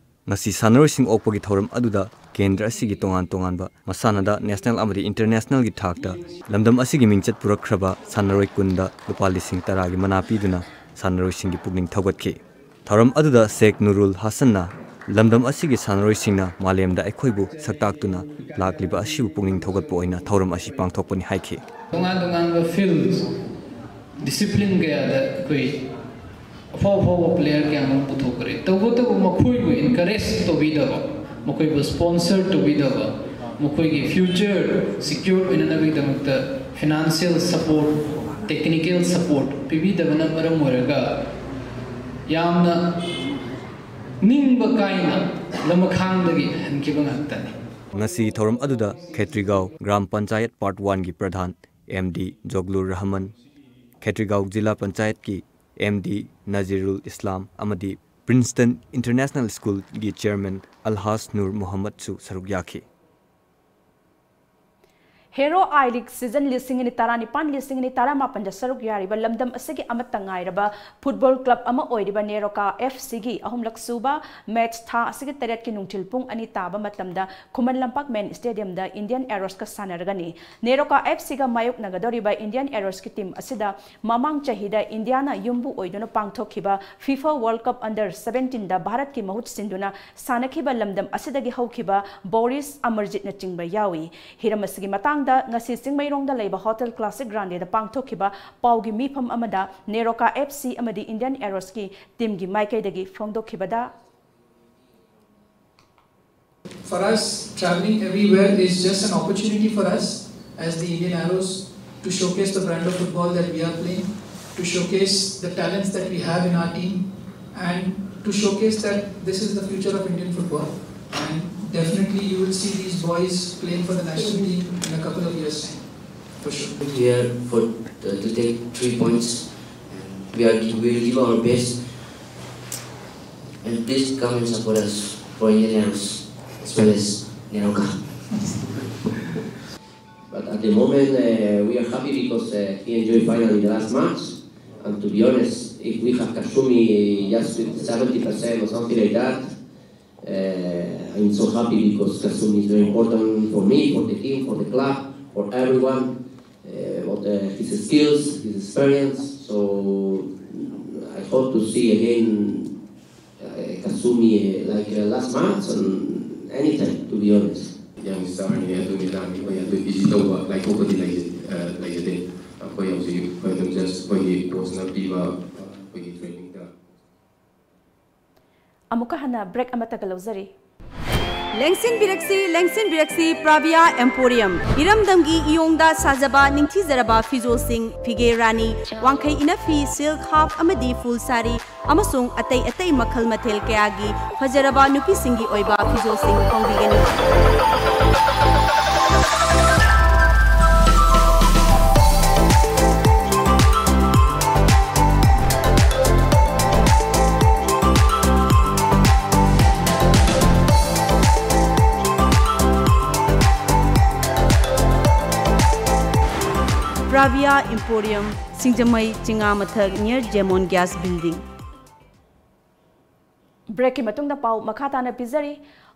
ꯉꯁꯤ ꯁꯥꯟꯅꯔꯣꯏꯁꯤꯡ ꯑꯣꯛꯄꯒꯤ ꯊꯧꯔꯝ ꯑꯗꯨꯗ ꯀꯦꯟꯗ꯭ꯔ ꯑꯁꯤꯒꯤ ꯇꯣꯉꯥꯟ ꯇꯣꯉꯥꯟꯕ ꯃꯁꯥꯟꯅꯗ national ꯑꯃꯗꯤ internationalꯒꯤ ꯊꯥꯛꯇ ꯂꯝꯗꯝ ꯑꯁꯤꯒꯤ ꯃꯤꯡꯆꯠ ꯄꯨꯔꯛꯈ꯭ꯔꯕ ꯁꯥꯟꯅꯔꯣꯏ ꯀꯨꯟꯗ ꯂꯨꯄꯥ ꯂꯤꯁꯤꯡ ꯇꯔꯥꯒꯤ ꯃꯅꯥ ꯄꯤꯗꯨꯅ ꯁꯥꯟꯅꯔꯣꯏꯁꯤꯡꯒꯤ ꯄꯨꯛꯅꯤꯡ ꯊꯧꯒꯠꯈꯤ꯫ ꯊꯧꯔꯝ ꯑꯗꯨꯗ ꯁꯦꯈ ꯅꯨꯔꯨꯜ ꯍꯥꯁꯟꯅ ꯂꯝꯗꯝ ꯑꯁꯤꯒꯤ ꯁꯥꯟꯅꯔꯣꯏꯁꯤꯡꯅ ꯃꯥꯂꯦꯝꯗ ꯑꯩꯈꯣꯏꯕꯨ ꯁꯛꯇꯥꯛꯇꯨꯅ ꯂꯥꯛꯂꯤꯕ ꯑꯁꯤꯕꯨ ꯄꯨꯛꯅꯤꯡ ꯊꯧꯒꯠꯄ ꯑꯣꯏꯅ ꯊꯧꯔꯝ ꯑꯁꯤ ꯄꯥꯡꯊꯣꯛꯄꯅꯤ ꯍꯥꯏꯈꯤ꯫ ꯇꯣꯉꯥꯟ ꯇꯣꯉꯥꯟꯕ fields, discipline ꯀꯌꯥꯗ ꯑꯩꯈꯣꯏ ꯑꯐꯥꯎ ꯑꯐꯥꯎꯕ player ꯀꯌꯥ ꯑꯃ ꯄꯨꯊꯣꯛꯈ꯭ꯔꯦ꯫ ꯇꯧꯕꯇꯕꯨ ꯃꯈꯣꯏꯕꯨ encourage ꯇꯧꯕꯤꯗꯕ, ꯃꯈꯣꯏꯕꯨ sponsor ꯇꯧꯕꯤꯗꯕ, ꯃꯈꯣꯏꯒꯤ future secure ꯑꯣꯏꯅꯅꯕꯒꯤꯗꯃꯛꯇ financial support, technical support ꯄꯤꯕꯤꯗꯕꯅ ꯃꯔꯝ ꯑꯣꯏꯔꯒ ꯌꯥꯝꯅ ꯅꯤꯡꯕ ꯀꯥꯏꯅ ꯂꯃꯈꯥꯡꯗꯒꯤ ꯍꯟꯈꯤꯕ ꯉꯥꯛꯇꯅꯤ꯫ ꯉꯁꯤ ꯊꯧꯔꯝ ꯑꯗꯨꯗ ꯈꯦꯇ꯭ꯔꯤꯒꯥꯎ ꯒ꯭ꯔꯥꯝ ꯄꯟꯆꯥꯌꯠ ꯄꯥꯔꯠ ꯋꯥꯟꯒꯤ ꯄ꯭ꯔꯙꯥꯟ ꯑꯦꯝ ꯗꯤ ꯖꯣꯒꯂꯨꯔ ꯔꯍꯃꯟ, ꯈꯦꯇ꯭ꯔꯤꯒꯥꯎ ꯖꯤꯂꯥ ꯄꯟꯆꯥꯌꯠꯀꯤ ꯑꯦꯝ ꯗꯤ ꯅꯖꯤꯔꯨꯜ ꯏꯁꯂꯥꯝ ꯑꯃꯗꯤ ꯄ꯭ꯔꯤꯟꯁꯇꯟ ꯏꯟꯇꯔꯅꯦꯁꯅꯦꯜ ꯁ꯭ꯀꯨꯜꯒꯤ ꯆꯦꯌꯔꯃꯦꯟ ꯑꯜꯍꯥꯖ ꯅꯨꯔ ꯃꯣꯍꯝꯃꯗꯁꯨ ꯁꯔꯨꯛ ꯌꯥꯈꯤ꯫ ꯍꯦꯔꯣ ꯑꯥꯏ ꯂꯤꯒ ꯁꯤꯖꯟ ꯂꯤꯁꯤꯡ ꯑꯅꯤ ꯇꯔꯥꯅꯤꯄꯥꯟ, ꯂꯤꯁꯤꯡ ꯑꯅꯤ ꯇꯔꯥꯃꯥꯄꯟꯗ ꯁꯔꯨꯛ ꯌꯥꯔꯤꯕ ꯂꯝꯗꯝ ꯑꯁꯤꯒꯤ ꯑꯃꯠꯇ ꯉꯥꯏꯔꯕ ꯐꯨꯠꯕꯣꯜ ꯀ꯭ꯂꯕ ꯑꯃ ꯑꯣꯏꯔꯤꯕ ꯅꯦꯔꯣꯀꯥ ꯑꯦꯐ ꯁꯤꯒꯤ ꯑꯍꯨꯝꯂꯛ ꯁꯨꯕ ꯃꯦꯆ ꯊꯥ ꯑꯁꯤꯒꯤ ꯇꯔꯦꯠꯀꯤ ꯅꯨꯡꯊꯤꯜ ꯄꯨꯡ ꯑꯅꯤ ꯇꯥꯕ ꯃꯇꯝꯗ ꯈꯨꯃꯟ ꯂꯝꯄꯥꯛ ꯃꯦꯟ ꯁ꯭ꯇꯦꯗꯤꯌꯝꯗ ꯏꯟꯗꯤꯌꯟ ꯑꯦꯔꯣꯁꯀ ꯁꯥꯟꯅꯔꯒꯅꯤ꯫ ꯅꯦꯔꯣꯀꯥ ꯑꯦꯐ ꯁꯤꯒ ꯃꯥꯌꯣꯛꯅꯒꯗꯧꯔꯤꯕ ꯏꯟꯗꯤꯌꯟ ꯑꯦꯔꯣꯁꯀꯤ ꯇꯤꯝ ꯑꯁꯤꯗ ꯃꯃꯥꯡ ꯆꯍꯤꯗ ꯏꯟꯗꯤꯌꯥꯅ ꯌꯨꯝꯕꯨ ꯑꯣꯏꯗꯨꯅ ꯄꯥꯡꯊꯣꯛꯈꯤꯕ ꯐꯤꯐꯥ ꯋꯥꯔꯜꯗ ꯀꯞ ꯑꯟꯗꯔ ꯁꯚꯦꯟꯇꯤꯟꯗ ꯚꯥꯔꯠꯀꯤ ꯃꯍꯨꯠ ꯁꯤꯟꯗꯨꯅ ꯁꯥꯟꯅꯈꯤꯕ ꯂꯝꯗꯝ ꯑꯁꯤꯗꯒꯤ ꯍꯧꯈꯤꯕ ꯕꯣꯔꯤꯁ ꯑꯃꯔꯖꯤꯠꯅꯆꯤꯡꯕ ꯌꯥꯎꯏ꯫ ꯍꯤꯔꯝ ꯑꯁꯤꯒꯤ ꯃꯇꯥꯡꯗ ꯉꯁꯤ ꯆꯤꯡꯃꯩꯔꯣꯡꯗ ꯂꯩꯕ ꯍꯣꯇꯦꯜ ꯀ꯭ꯂꯥꯁꯤꯛ ꯒ꯭ꯔꯥꯟꯗꯦꯗ ꯄꯥꯡꯊꯣꯛꯈꯤꯕ ꯄꯥꯎꯒꯤ ꯃꯤꯐꯝ ꯑꯃꯗ ꯅꯦꯔꯣꯀꯥ ꯑꯦꯐ ꯁꯤ ꯑꯃꯗꯤ ꯏꯟꯗꯤꯌꯟ ꯑꯦꯔꯣꯁꯀꯤ ꯇꯤꯝꯒꯤ ꯃꯥꯏꯀꯩꯗꯒꯤ ꯐꯣꯡꯗꯣꯛꯈꯤꯕꯗ, For us, traveling everywhere is just an opportunity for us as the Indian Arrows to showcase the brand of football that we are playing, to showcase the talents that we have in our team, and to showcase that this is the future of Indian football. And definitely, you will see these boys playing for the national team in a couple of years' time, for sure. Here for uh, to take three points. And we are we will give our best. And please come and support us for Indian Arrows as well as Neroka. But at the moment, uh, we are happy because uh, he enjoyed finally the last match. And to be honest, if we have Kasumi just with seventy percent or something like that, uh, I'm so happy because Kasumi is very important for me, for the team, for the club, for everyone. Uh, what uh, his skills, his experience. So I hope to see again uh, Kasumi uh, like uh, last month and anytime, to be honest. ꯌꯪꯁꯇꯔꯅꯤ ꯑꯗꯨꯅꯤ ꯑꯗꯥꯅꯤ ꯑꯩꯈꯣꯏ ꯑꯗꯨ easy ꯇꯧꯕ ꯂꯥꯏꯊꯣꯛꯄꯗꯤ ꯂꯩꯖ- ꯑ, ꯂꯩꯖꯗꯦ꯫ ꯑꯩꯈꯣꯏ ꯍꯧꯖꯤꯛ ꯑꯩꯈꯣꯏ ꯑꯗꯨꯝ ꯖꯁ ꯑꯩꯈꯣꯏꯒꯤ ꯀꯣꯆꯅ ꯄꯤꯕ ꯑꯩꯈꯣꯏꯒꯤ ꯇ꯭ꯔꯦꯅꯤꯡꯗ꯫ ꯑꯃꯨꯛꯀ ꯍꯟꯅ ꯕ꯭ꯔꯦꯛ ꯑꯃꯠꯇꯒ ꯂꯧꯖꯔꯤ꯫ ꯂꯦꯡꯁꯤꯟꯕꯤꯔꯛꯁꯤ, ꯂꯦꯡꯁꯤꯟꯕꯤꯔꯛꯁꯤ, ꯄ꯭ꯔꯥꯚꯤꯌꯥ ꯑꯦꯝꯄꯣꯔꯤꯌꯝ꯫ ꯏꯔꯝꯗꯝꯒꯤ ꯏꯌꯣꯡꯗ ꯁꯥꯖꯕ ꯅꯤꯡꯊꯤꯖꯔꯕ ꯐꯤꯖꯣꯜꯁꯤꯡ, ꯐꯤꯒꯦ ꯔꯥꯅꯤ, ꯋꯥꯡꯈꯩ ꯏꯅꯐꯤ, ꯁꯤꯜꯛ, ꯍꯥꯐ ꯑꯃꯗꯤ ꯐꯨꯜ ꯁꯥꯔꯤ, ꯑꯃꯁꯨꯡ ꯑꯇꯩ ꯑꯇꯩ ꯃꯈꯜ ꯃꯊꯦꯜ ꯀꯌꯥꯒꯤ ꯐꯖꯔꯕ ꯅꯨꯄꯤꯁꯤꯡꯒꯤ ꯑꯣꯏꯕ ꯐꯤꯖꯣꯜꯁꯤꯡ ꯐꯪꯕꯤꯒꯅꯤ꯫ Bravia Emporium, ꯁꯤꯡꯖꯃꯩ, ꯆꯤꯉꯥꯃꯊꯛ, near Jemon Gas Building꯫ ꯕ꯭ꯔꯦꯛꯀꯤ ꯃꯇꯨꯡꯗ ꯄꯥꯎ ꯃꯈꯥ ꯇꯥꯅ ꯄꯤꯖꯔꯤ꯫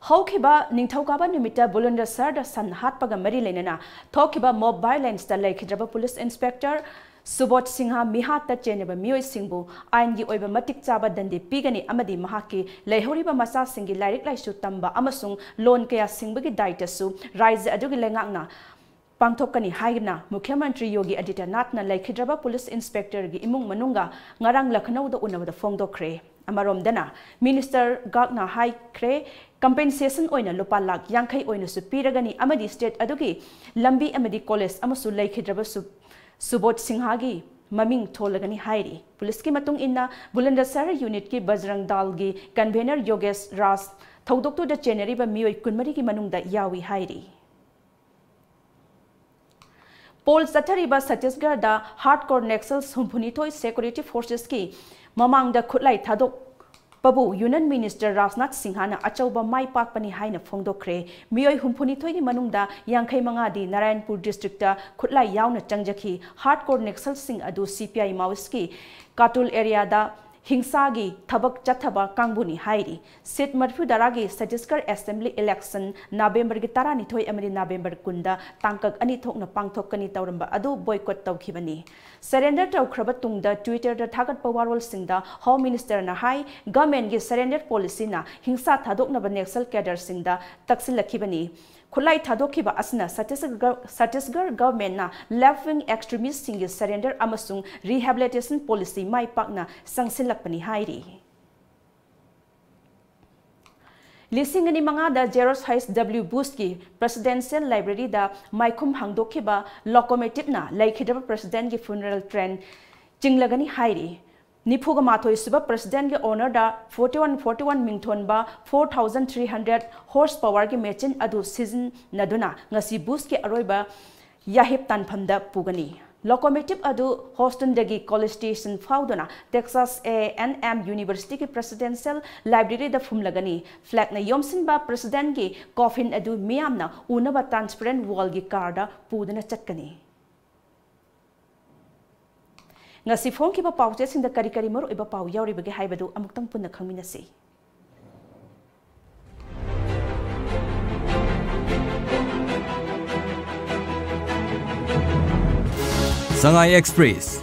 ꯍꯧꯈꯤꯕ ꯅꯤꯡꯊꯧꯀꯥꯕ ꯅꯨꯃꯤꯠꯇ ꯕꯨꯂꯟꯗꯁꯔꯗ ꯁꯟ ꯍꯥꯠꯄꯒ ꯃꯔꯤ ꯂꯩꯅꯅ ꯊꯣꯛꯈꯤꯕ ꯃꯣꯕ ꯚꯥꯏꯑꯣꯂꯦꯟꯁꯇ ꯂꯩꯈꯤꯗ꯭ꯔꯕ ꯄꯨꯂꯤꯁ ꯏꯟꯁꯄꯦꯛꯇꯔ ꯁꯨꯕꯣꯙ ꯁꯤꯡꯍ ꯃꯤꯍꯥꯠꯇ ꯆꯦꯟꯅꯕ ꯃꯤꯑꯣꯏꯁꯤꯡꯕꯨ ꯑꯥꯏꯟꯒꯤ ꯑꯣꯏꯕ ꯃꯇꯤꯛ ꯆꯥꯕ ꯗꯟꯗꯤ ꯄꯤꯒꯅꯤ ꯑꯃꯗꯤ ꯃꯍꯥꯛꯀꯤ ꯂꯩꯍꯧꯔꯤꯕ ꯃꯆꯥꯁꯤꯡꯒꯤ ꯂꯥꯏꯔꯤꯛ ꯂꯥꯏꯁꯨ ꯇꯝꯕ ꯑꯃꯁꯨꯡ ꯂꯣꯟ ꯀꯌꯥ ꯁꯤꯡꯕꯒꯤ ꯗꯥꯏꯇꯁꯨ ꯔꯥꯖ꯭ꯌ ꯑꯗꯨꯒꯤ ꯂꯩꯉꯥꯛꯅ ꯄꯥꯡꯊꯣꯛꯀꯅꯤ ꯍꯥꯏꯅ ꯃꯨꯈ꯭ꯌ ꯃꯟꯇ꯭ꯔꯤ ꯌꯣꯒꯤ ꯑꯗꯤꯇ꯭ꯌꯅꯥꯊꯅ ꯂꯩꯈꯤꯗ꯭ꯔꯕ ꯄꯨꯂꯤꯁ ꯏꯟꯁꯄꯦꯛꯇꯔꯒꯤ ꯏꯃꯨꯡ ꯃꯅꯨꯡꯒ ꯉꯔꯥꯡ ꯂꯈꯅꯧꯗ ꯎꯅꯕꯗ ꯐꯣꯡꯗꯣꯛꯈ꯭ꯔꯦ꯫ ꯑꯃꯔꯣꯝꯗꯅ, ꯃꯤꯅꯤꯁꯇꯔ ꯒꯥꯔꯒꯅ ꯍꯥꯏꯈ꯭ꯔꯦ, ꯀꯝꯄꯦꯟꯁꯦꯁꯟ ꯑꯣꯏꯅ ꯂꯨꯄꯥ ꯂꯥꯈ ꯌꯥꯡꯈꯩ ꯑꯣꯏꯅꯁꯨ ꯄꯤꯔꯒꯅꯤ ꯑꯃꯗꯤ ꯁ꯭ꯇꯦꯠ ꯑꯗꯨꯒꯤ ꯂꯝꯕꯤ ꯑꯃꯗꯤ ꯀꯣꯂꯦꯖ ꯑꯃꯁꯨ ꯂꯩꯈꯤꯗ꯭ꯔꯕꯁꯨ ꯁꯨꯕꯣꯙ ꯁꯤꯡꯍꯒꯤ ꯃꯃꯤꯡ ꯊꯣꯜꯂꯒꯅꯤ ꯍꯥꯏꯔꯤ꯫ ꯄꯨꯂꯤꯁꯀꯤ ꯃꯇꯨꯡ ꯏꯟꯅ, ꯕꯨꯂꯟꯗꯁꯍꯔ ꯌꯨꯅꯤꯠꯀꯤ ꯕꯖꯔꯪ ꯗꯥꯜꯒꯤ ꯀꯟꯚꯦꯅꯔ ꯌꯣꯒꯦꯁ ꯔꯥꯖ ꯊꯧꯗꯣꯛꯇꯨꯗ ꯆꯦꯟꯅꯔꯤꯕ ꯃꯤꯑꯣꯏ ꯀꯨꯟꯃꯔꯤꯒꯤ ꯃꯅꯨꯡꯗ ꯌꯥꯎꯏ ꯍꯥꯏꯔꯤ꯫ ꯄꯣꯜ ꯆꯠꯊꯔꯤꯕ ꯁꯠꯇꯤꯁꯒꯔꯗ ꯍꯥꯔꯗꯀꯣꯔ ꯅꯦꯛꯁꯜꯁ ꯍꯨꯝꯐꯨꯅꯤꯊꯣꯏ ꯁꯦꯀ꯭ꯌꯨꯔꯤꯇꯤ ꯐꯣꯔꯁꯦꯁꯀꯤ ꯃꯃꯥꯡꯗ ꯈꯨꯠꯂꯥꯏ ꯊꯥꯗꯣꯛꯄꯕꯨ ꯌꯨꯅꯤꯌꯟ ꯃꯤꯅꯤꯁꯇꯔ ꯔꯥꯖꯅꯥꯊ ꯁꯤꯡꯍꯅ ꯑꯆꯧꯕ ꯃꯥꯏ ꯄꯥꯛꯄꯅꯤ ꯍꯥꯏꯅ ꯐꯣꯡꯗꯣꯛꯈ꯭ꯔꯦ꯫ ꯃꯤꯑꯣꯏ ꯍꯨꯝꯐꯨꯅꯤꯊꯣꯏꯒꯤ ꯃꯅꯨꯡꯗ ꯌꯥꯡꯈꯩ ꯃꯉꯥꯗꯤ ꯅꯥꯔꯥꯌꯟꯄꯨꯔ ꯗꯤꯁꯇ꯭ꯔꯤꯛꯇ ꯈꯨꯠꯂꯥꯏ ꯌꯥꯎꯅ ꯆꯪꯖꯈꯤ꯫ ꯍꯥꯔꯗꯀꯣꯔ ꯅꯦꯛꯁꯜꯁꯤꯡ ꯑꯗꯨ ꯁꯤ ꯄꯤ ꯑꯥꯏ ꯃꯥꯋꯣꯏꯁꯀꯤ ꯀꯥꯇꯨꯜ ꯑꯦꯔꯤꯌꯥꯗ ꯍꯤꯡꯁꯥꯒꯤ ꯊꯕꯛ ꯆꯠꯊꯕ ꯀꯥꯡꯕꯨꯅꯤ ꯍꯥꯏꯔꯤ꯫ ꯁꯤꯠ ꯃꯔꯤꯐꯨ ꯇꯔꯥꯒꯤ ꯁꯠꯇꯤꯁꯒꯔ ꯑꯦꯁꯦꯝꯕ꯭ꯂꯤ ꯏꯂꯦꯛꯁꯟ ꯅꯕꯦꯝꯕꯔꯒꯤ ꯇꯔꯥꯅꯤꯊꯣꯏ ꯑꯃꯗꯤ ꯅꯕꯦꯝꯕꯔ ꯀꯨꯟꯗ ꯇꯥꯡꯀꯛ ꯑꯅꯤ ꯊꯣꯛꯅ ꯄꯥꯡꯊꯣꯛꯀꯅꯤ ꯇꯧꯔꯝꯕ ꯑꯗꯨ ꯕꯣꯏꯀꯣꯠ ꯇꯧꯈꯤꯕꯅꯤ꯫ ꯁꯔꯦꯟꯗꯔ ꯇꯧꯈ꯭ꯔꯕ ꯇꯨꯡꯗ Twitter-ꯗ ꯊꯥꯒꯠꯄ ꯋꯥꯔꯣꯜꯁꯤꯡꯗ ꯍꯣꯝ ꯃꯤꯅꯤꯁꯇꯔꯅ ꯍꯥꯏ, ꯒꯚꯔꯟꯃꯦꯟꯠꯀꯤ ꯁꯔꯦꯟꯗꯔ ꯄꯣꯂꯤꯁꯤꯅ ꯍꯤꯡꯁꯥ ꯊꯥꯗꯣꯛꯅꯕ ꯅꯦꯛꯁꯜ ꯀꯦꯗꯔꯁꯤꯡꯗ ꯇꯛꯁꯤꯜꯂꯛꯈꯤꯕꯅꯤ꯫ ꯈꯨꯠꯂꯥꯏ ꯊꯥꯗꯣꯛꯈꯤꯕ ꯑꯁꯤꯅ Chhattisgarh, Chhattisgarh ꯒꯚꯔꯟꯃꯦꯟꯠꯅ left wing ꯑꯦꯛꯁꯇ꯭ꯔꯤꯃꯤꯁ꯭ꯠꯁꯤꯡꯒꯤ surrender ꯑꯃꯁꯨꯡ ꯔꯤꯍꯦꯕꯤꯂꯤꯇꯦꯁꯟ ꯄꯣꯂꯤꯁꯤ ꯃꯥꯏ ꯄꯥꯛꯅ ꯆꯪꯁꯤꯜꯂꯛꯄꯅꯤ ꯍꯥꯏꯔꯤ꯫ ꯂꯤꯁꯤꯡ ꯑꯅꯤ ꯃꯉꯥꯗ George H W Bushꯀꯤ Presidential Libraryꯗ ꯃꯥꯏꯈꯨꯝ ꯍꯥꯡꯗꯣꯛꯈꯤꯕ locomotiveꯅ ꯂꯩꯈꯤꯗ꯭ꯔꯕ Presidentꯀꯤ funeral train ꯆꯤꯡꯂꯒꯅꯤ ꯍꯥꯏꯔꯤ꯫ ꯅꯤꯐꯨꯒ ꯃꯥꯊꯣꯏ ꯁꯨꯕ Presidentꯀꯤ honourꯗ forty one forty one ꯃꯤꯡꯊꯣꯟꯕ four thousand three hundred horse powerꯒꯤ machine ꯑꯗꯨ ꯁꯤꯖꯤꯟꯅꯗꯨꯅ ꯉꯁꯤ Bushꯀꯤ ꯑꯔꯣꯏꯕ ꯌꯥꯍꯤꯞ ꯇꯥꯟꯐꯝꯗ ꯄꯨꯒꯅꯤ꯫ Locomotive ꯑꯗꯨ Houstonꯗꯒꯤ College Station ꯐꯥꯎꯗꯨꯅ Texas A and M Universityꯒꯤ Presidential Libraryꯗ ꯐꯨꯝꯂꯒꯅꯤ꯫ Flagꯅ ꯌꯣꯝꯁꯤꯟꯕ Presidentꯀꯤ coffin ꯑꯗꯨ ꯃꯤꯌꯥꯝꯅ ꯎꯅꯕ transparent wallꯒꯤ carꯗ ꯄꯨꯗꯨꯅ ꯆꯠꯀꯅꯤ꯫ ꯉꯁꯤ ꯐꯣꯡꯈꯤꯕ ꯄꯥꯎꯆꯦꯁꯤꯡꯗ ꯀꯔꯤ ꯀꯔꯤ ꯃꯔꯨꯑꯣꯏꯕ ꯄꯥꯎ ꯌꯥꯎꯔꯤꯕꯒꯦ ꯍꯥꯏꯕꯗꯨ ꯑꯃꯨꯛꯇꯪ ꯄꯨꯟꯅ ꯈꯪꯃꯤꯟꯅꯁꯤ꯫ ꯁꯉꯥꯏ ꯑꯦꯛꯁꯄ꯭ꯔꯦꯁ,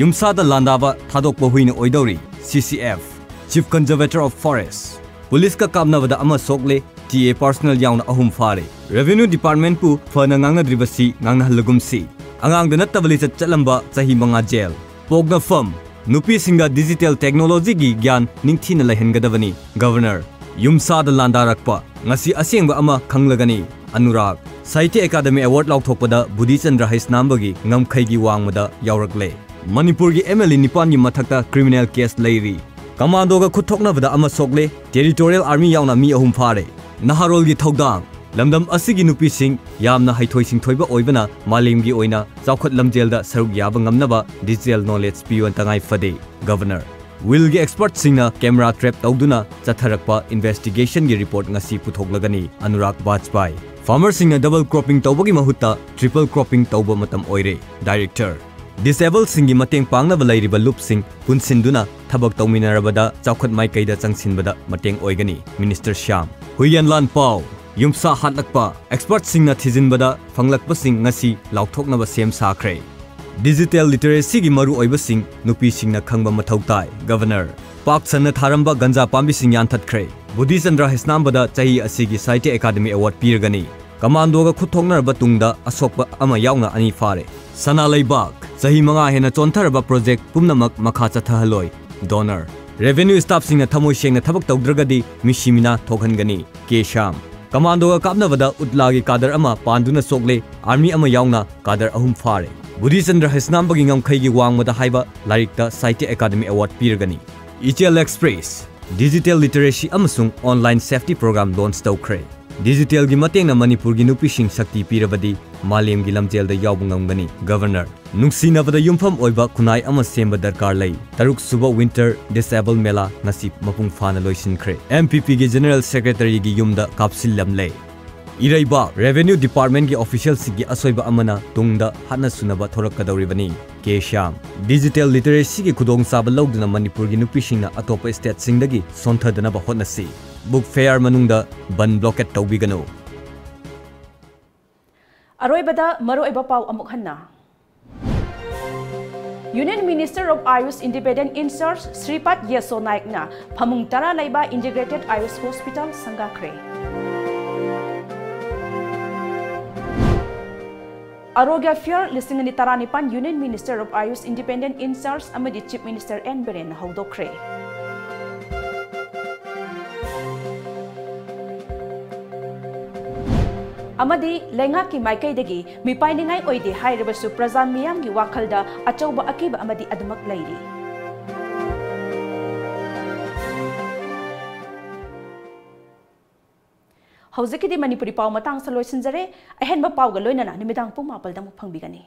ꯌꯨꯝꯁꯥꯗ ꯂꯥꯟꯗꯥꯕ ꯊꯥꯗꯣꯛꯄ ꯍꯨꯏꯅ ꯑꯣꯏꯗꯧꯔꯤ, C C F, Chief Conservator of Forest꯫ ꯄꯨꯂꯤꯁꯀ ꯀꯥꯞꯅꯕꯗ ꯑꯃ ꯁꯣꯛꯂꯦ, T A personnel ꯌꯥꯎꯅ ꯑꯍꯨꯝ ꯐꯥꯔꯦ꯫ Revenue Departmentꯄꯨ ꯐꯅ ꯉꯥꯡꯅꯗ꯭ꯔꯤꯕꯁꯤ ꯉꯥꯡꯅꯍꯜꯂꯒꯨꯝꯁꯤ꯫ ꯑꯉꯥꯡꯗ ꯅꯠꯇꯕ ꯂꯤꯆꯠ ꯆꯠꯂꯝꯕ ꯆꯍꯤ ꯃꯉꯥ ꯖꯦꯜ꯫ ꯄꯣꯛꯅꯐꯝ, ꯅꯨꯄꯤꯁꯤꯡꯗ digital technologyꯒꯤ ꯒ꯭ꯌꯥꯟ ꯅꯤꯡꯊꯤꯅ ꯂꯩꯍꯟꯒꯗꯕꯅꯤ꯫ Governor, ꯌꯨꯝꯁꯥꯗ ꯂꯥꯟꯗꯥꯔꯛꯄ, ꯉꯁꯤ ꯑꯁꯦꯡꯕ ꯑꯃ ꯈꯪꯂꯒꯅꯤ꯫ ꯑꯅꯨꯔꯥꯒ, ꯁꯥꯍꯤꯇ꯭ꯌ ꯑꯦꯀꯥꯗꯃꯤ award ꯂꯥꯎꯊꯣꯛꯄꯗ ꯕꯨꯙꯤꯆꯟꯗ꯭ꯔ ꯍꯩꯁꯅꯥꯝꯕꯒꯤ ꯉꯝꯈꯩꯒꯤ ꯋꯥꯡꯃꯗ ꯌꯥꯎꯔꯛꯂꯦ꯫ ꯃꯅꯤꯄꯨꯔꯒꯤ M L A ꯅꯤꯄꯥꯟꯒꯤ ꯃꯊꯛꯇ criminal case ꯂꯩꯔꯤ꯫ Commandoꯒ ꯈꯨꯠ ꯊꯣꯛꯅꯕꯗ ꯑꯃ ꯁꯣꯛꯂꯦ, Territorial Army ꯌꯥꯎꯅ ꯃꯤ ꯑꯍꯨꯝ ꯐꯥꯔꯦ꯫ ꯅꯍꯥꯔꯣꯜꯒꯤ ꯊꯧꯗꯥꯡ, ꯂꯝꯗꯝ ꯑꯁꯤꯒꯤ ꯅꯨꯄꯤꯁꯤꯡ ꯌꯥꯝꯅ ꯍꯩꯊꯣꯏ ꯁꯤꯡꯊꯣꯏꯕ ꯑꯣꯏꯕꯅ ꯃꯥꯂꯦꯝꯒꯤ ꯑꯣꯏꯅ ꯆꯥꯎꯈꯠ ꯂꯝꯖꯦꯜꯗ ꯁꯔꯨꯛ ꯌꯥꯕ ꯉꯝꯅꯕ digital knowledge ꯄꯤꯕ ꯇꯉꯥꯏ ꯐꯗꯦ꯫ Governor, wildꯒꯤ expertꯁꯤꯡꯅ camera trap ꯇꯧꯗꯨꯅ ꯆꯠꯊꯔꯛꯄ investigationꯒꯤ report ꯉꯁꯤ ꯄꯨꯊꯣꯛꯂꯒꯅꯤ꯫ ꯑꯅꯨꯔꯥꯒ ꯕꯥꯖꯄꯥꯏ, farmerꯁꯤꯡꯅ double cropping ꯇꯧꯕꯒꯤ ꯃꯍꯨꯠꯇ triple cropping ꯇꯧꯕ ꯃꯇꯝ ꯑꯣꯏꯔꯦ꯫ Director, disabledꯁꯤꯡꯒꯤ ꯃꯇꯦꯡ ꯄꯥꯡꯅꯕ ꯂꯩꯔꯤꯕ ꯂꯨꯞꯁꯤꯡ ꯄꯨꯟꯁꯤꯟꯗꯨꯅ ꯊꯕꯛ ꯇꯧꯃꯤꯟꯅꯔꯕꯗ ꯆꯥꯎꯈꯠ ꯃꯥꯏꯀꯩꯗ ꯆꯪꯁꯤꯟꯕꯗ ꯃꯇꯦꯡ ꯑꯣꯏꯒꯅꯤ꯫ Minister ꯁ꯭ꯌꯥꯝ, ꯍꯨꯏꯌꯦꯟꯂꯥꯟ ꯄꯥꯎ, ꯌꯨꯝꯁꯥ ꯍꯥꯠꯂꯛꯄ, expertꯁꯤꯡꯅ ꯊꯤꯖꯤꯟꯕꯗ ꯐꯪꯂꯛꯄꯁꯤꯡ ꯉꯁꯤ ꯂꯥꯎꯊꯣꯛꯅꯕ ꯁꯦꯝ ꯁꯥꯈ꯭ꯔꯦ꯫ Digital literacyꯒꯤ ꯃꯔꯨꯑꯣꯏꯕꯁꯤꯡ ꯅꯨꯄꯤꯁꯤꯡꯅ ꯈꯪꯕ ꯃꯊꯧ ꯇꯥꯏ꯫ Governor, ꯄꯥꯛ ꯁꯟꯅ ꯊꯥꯔꯝꯕ ꯒꯟꯖꯥ ꯄꯥꯝꯕꯤꯁꯤꯡ ꯌꯥꯟꯊꯠꯈ꯭ꯔꯦ꯫ ꯕꯨꯙꯤꯆꯟꯗ꯭ꯔ ꯍꯩꯁꯅꯥꯝꯕꯗ ꯆꯍꯤ ꯑꯁꯤꯒꯤ ꯁꯥꯍꯤꯇ꯭ꯌ ꯑꯦꯀꯥꯗꯃꯤ award ꯄꯤꯔꯒꯅꯤ꯫ Commandoꯒ ꯈꯨꯠ ꯊꯣꯛꯅꯔꯕ ꯇꯨꯡꯗ ꯑꯁꯣꯛꯄ ꯑꯃ ꯌꯥꯎꯅ ꯑꯅꯤ ꯐꯥꯔꯦ꯫ ꯁꯅꯥ ꯂꯩꯕꯥꯛ, ꯆꯍꯤ ꯃꯉꯥ ꯍꯦꯟꯅ ꯆꯣꯟꯊꯔꯕ project ꯄꯨꯝꯅꯃꯛ ꯃꯈꯥ ꯆꯠꯊꯍꯜꯂꯣꯏ꯫ Donor, Revenue staffꯁꯤꯡꯅ ꯊꯃꯣꯏ ꯁꯦꯡꯅ ꯊꯕꯛ ꯇꯧꯗ꯭ꯔꯒꯗꯤ ꯃꯤꯁꯤ ꯃꯤꯅꯥ ꯊꯣꯛꯍꯟꯒꯅꯤ꯫ ꯀꯦ ꯁ꯭ꯌꯥꯝ꯫ ꯀꯃꯥꯟꯗꯣꯒ ꯀꯥꯞꯅꯕꯗ ꯎꯠꯂꯥꯒꯤ ꯀꯥꯗꯔ ꯑꯃ ꯄꯥꯟꯗꯨꯅ ꯁꯣꯛꯂꯦ, ꯑꯥꯔꯃꯤ ꯑꯃ ꯌꯥꯎꯅ ꯀꯥꯗꯔ ꯑꯍꯨꯝ ꯐꯥꯔꯦ꯫ ꯕꯨꯙꯤꯆꯟꯗ꯭ꯔ ꯍꯩꯁꯅꯥꯝꯕꯒꯤ ꯉꯝꯈꯩꯒꯤ ꯋꯥꯡꯃꯗ ꯍꯥꯏꯕ ꯂꯥꯏꯔꯤꯛꯇ ꯁꯥꯍꯤꯇ꯭ꯌ ꯑꯦꯀꯥꯗꯃꯤ ꯑꯦꯋꯥꯔꯗ ꯄꯤꯔꯒꯅꯤ꯫ ꯏꯆꯦꯜ ꯑꯦꯛꯁꯄ꯭ꯔꯦꯁ꯫ Digital literacy ꯑꯃꯁꯨꯡ online safety program launch ꯇꯧꯈ꯭ꯔꯦ꯫ ꯗꯤꯖꯤꯇꯦꯜꯒꯤ ꯃꯇꯦꯡꯅ ꯃꯅꯤꯄꯨꯔꯒꯤ ꯅꯨꯄꯤꯁꯤꯡ ꯁꯛꯇꯤ ꯄꯤꯔꯕꯗꯤ ꯃꯥꯂꯦꯝꯒꯤ ꯂꯝꯖꯦꯜꯗ ꯌꯥꯎꯕ ꯉꯝꯒꯅꯤ꯫ ꯒꯚꯔꯅꯔ꯫ ꯅꯨꯡꯁꯤꯅꯕꯗ ꯌꯨꯝꯐꯝ ꯑꯣꯏꯕ ꯈꯨꯟꯅꯥꯏ ꯑꯃ ꯁꯦꯝꯕ ꯗꯔꯀꯥꯔ ꯂꯩ꯫ ꯇꯔꯨꯛ ꯁꯨꯕ Winter Disable ꯃꯦꯂꯥ ꯉꯁꯤ ꯃꯄꯨꯡ ꯐꯥꯅ ꯂꯣꯏꯁꯤꯟꯈ꯭ꯔꯦ꯫ ꯑꯦꯝ ꯄꯤ ꯄꯤꯒꯤ ꯖꯦꯅꯔꯦꯜ ꯁꯦꯀ꯭ꯔꯦꯇꯔꯤꯒꯤ ꯌꯨꯝꯗ ꯀꯥꯞꯁꯤꯜꯂꯝꯂꯦ꯫ ꯏꯔꯩꯕꯥꯛ꯫ Revenue Departmentꯀꯤ officialꯁꯤꯡꯒꯤ ꯑꯁꯣꯏꯕ ꯑꯃꯅ ꯇꯨꯡꯗ ꯍꯥꯠꯅ ꯁꯨꯅꯕ ꯊꯣꯔꯛꯀꯗꯧꯔꯤꯕꯅꯤ꯫ ꯀꯦ ꯁ꯭ꯌꯥꯝ꯫ Digital literacyꯒꯤ ꯈꯨꯗꯣꯡꯆꯥꯕ ꯂꯧꯗꯨꯅ ꯃꯅꯤꯄꯨꯔꯒꯤ ꯅꯨꯄꯤꯁꯤꯡꯅ ꯑꯇꯣꯞꯄ stateꯁꯤꯡꯗꯒꯤ ꯁꯣꯟꯊꯗꯅꯕ ꯍꯣꯠꯅꯁꯤ꯫ Book fair ꯃꯅꯨꯡꯗ ꯕꯟ blockade ꯇꯧꯕꯤꯒꯅꯨ꯫ ꯑꯔꯣꯏꯕꯗ ꯃꯔꯨꯑꯣꯏꯕ ꯄꯥꯎ ꯑꯃꯨꯛ ꯍꯟꯅ꯫ Union Minister of Ayush Independent in Charge ꯁ꯭ꯔꯤꯄꯥꯗ ꯌꯦꯁꯣ ꯅꯥꯏꯛꯅ ꯐꯃꯨꯡ ꯇꯔꯥ ꯂꯩꯕ Integrated Ayush Hospital ꯁꯪꯒꯥꯈ꯭ꯔꯦ꯫ ꯑꯥꯔꯣꯒ꯭ꯌ ꯐꯤꯌꯔ ꯂꯤꯁꯤꯡ ꯑꯅꯤ ꯇꯔꯥꯅꯤꯄꯥꯟ Union Minister of Ayush Independent in Charge ꯑꯃꯗꯤ Chief Minister ꯑꯦꯟ ꯕꯤꯔꯦꯟꯅ ꯍꯧꯗꯣꯛꯈ꯭ꯔꯦ꯫ ꯑꯃꯗꯤ ꯂꯩꯉꯥꯛꯀꯤ ꯃꯥꯏꯀꯩꯗꯒꯤ ꯃꯤꯄꯥꯏꯅꯤꯡꯉꯥꯏ ꯑꯣꯏꯗꯦ ꯍꯥꯏꯔꯕꯁꯨ ꯄ꯭ꯔꯖꯥ ꯃꯤꯌꯥꯝꯒꯤ ꯋꯥꯈꯜꯗ ꯑꯆꯧꯕ ꯑꯀꯤꯕ ꯑꯃꯗꯤ ꯑꯗꯨꯃꯛ ꯂꯩꯔꯤ꯫ ꯍꯧꯖꯤꯛꯀꯤꯗꯤ ꯃꯅꯤꯄꯨꯔꯤ ꯄꯥꯎ ꯃꯇꯥꯡꯁꯤꯗ ꯂꯣꯏꯁꯤꯟꯖꯔꯦ꯫ ꯑꯍꯦꯟꯕ ꯄꯥꯎꯒ ꯂꯣꯏꯅꯅ ꯅꯨꯃꯤꯗꯥꯡ ꯄꯨꯡ ꯃꯥꯄꯜꯗ ꯑꯃꯨꯛ ꯐꯪꯕꯤꯒꯅꯤ꯫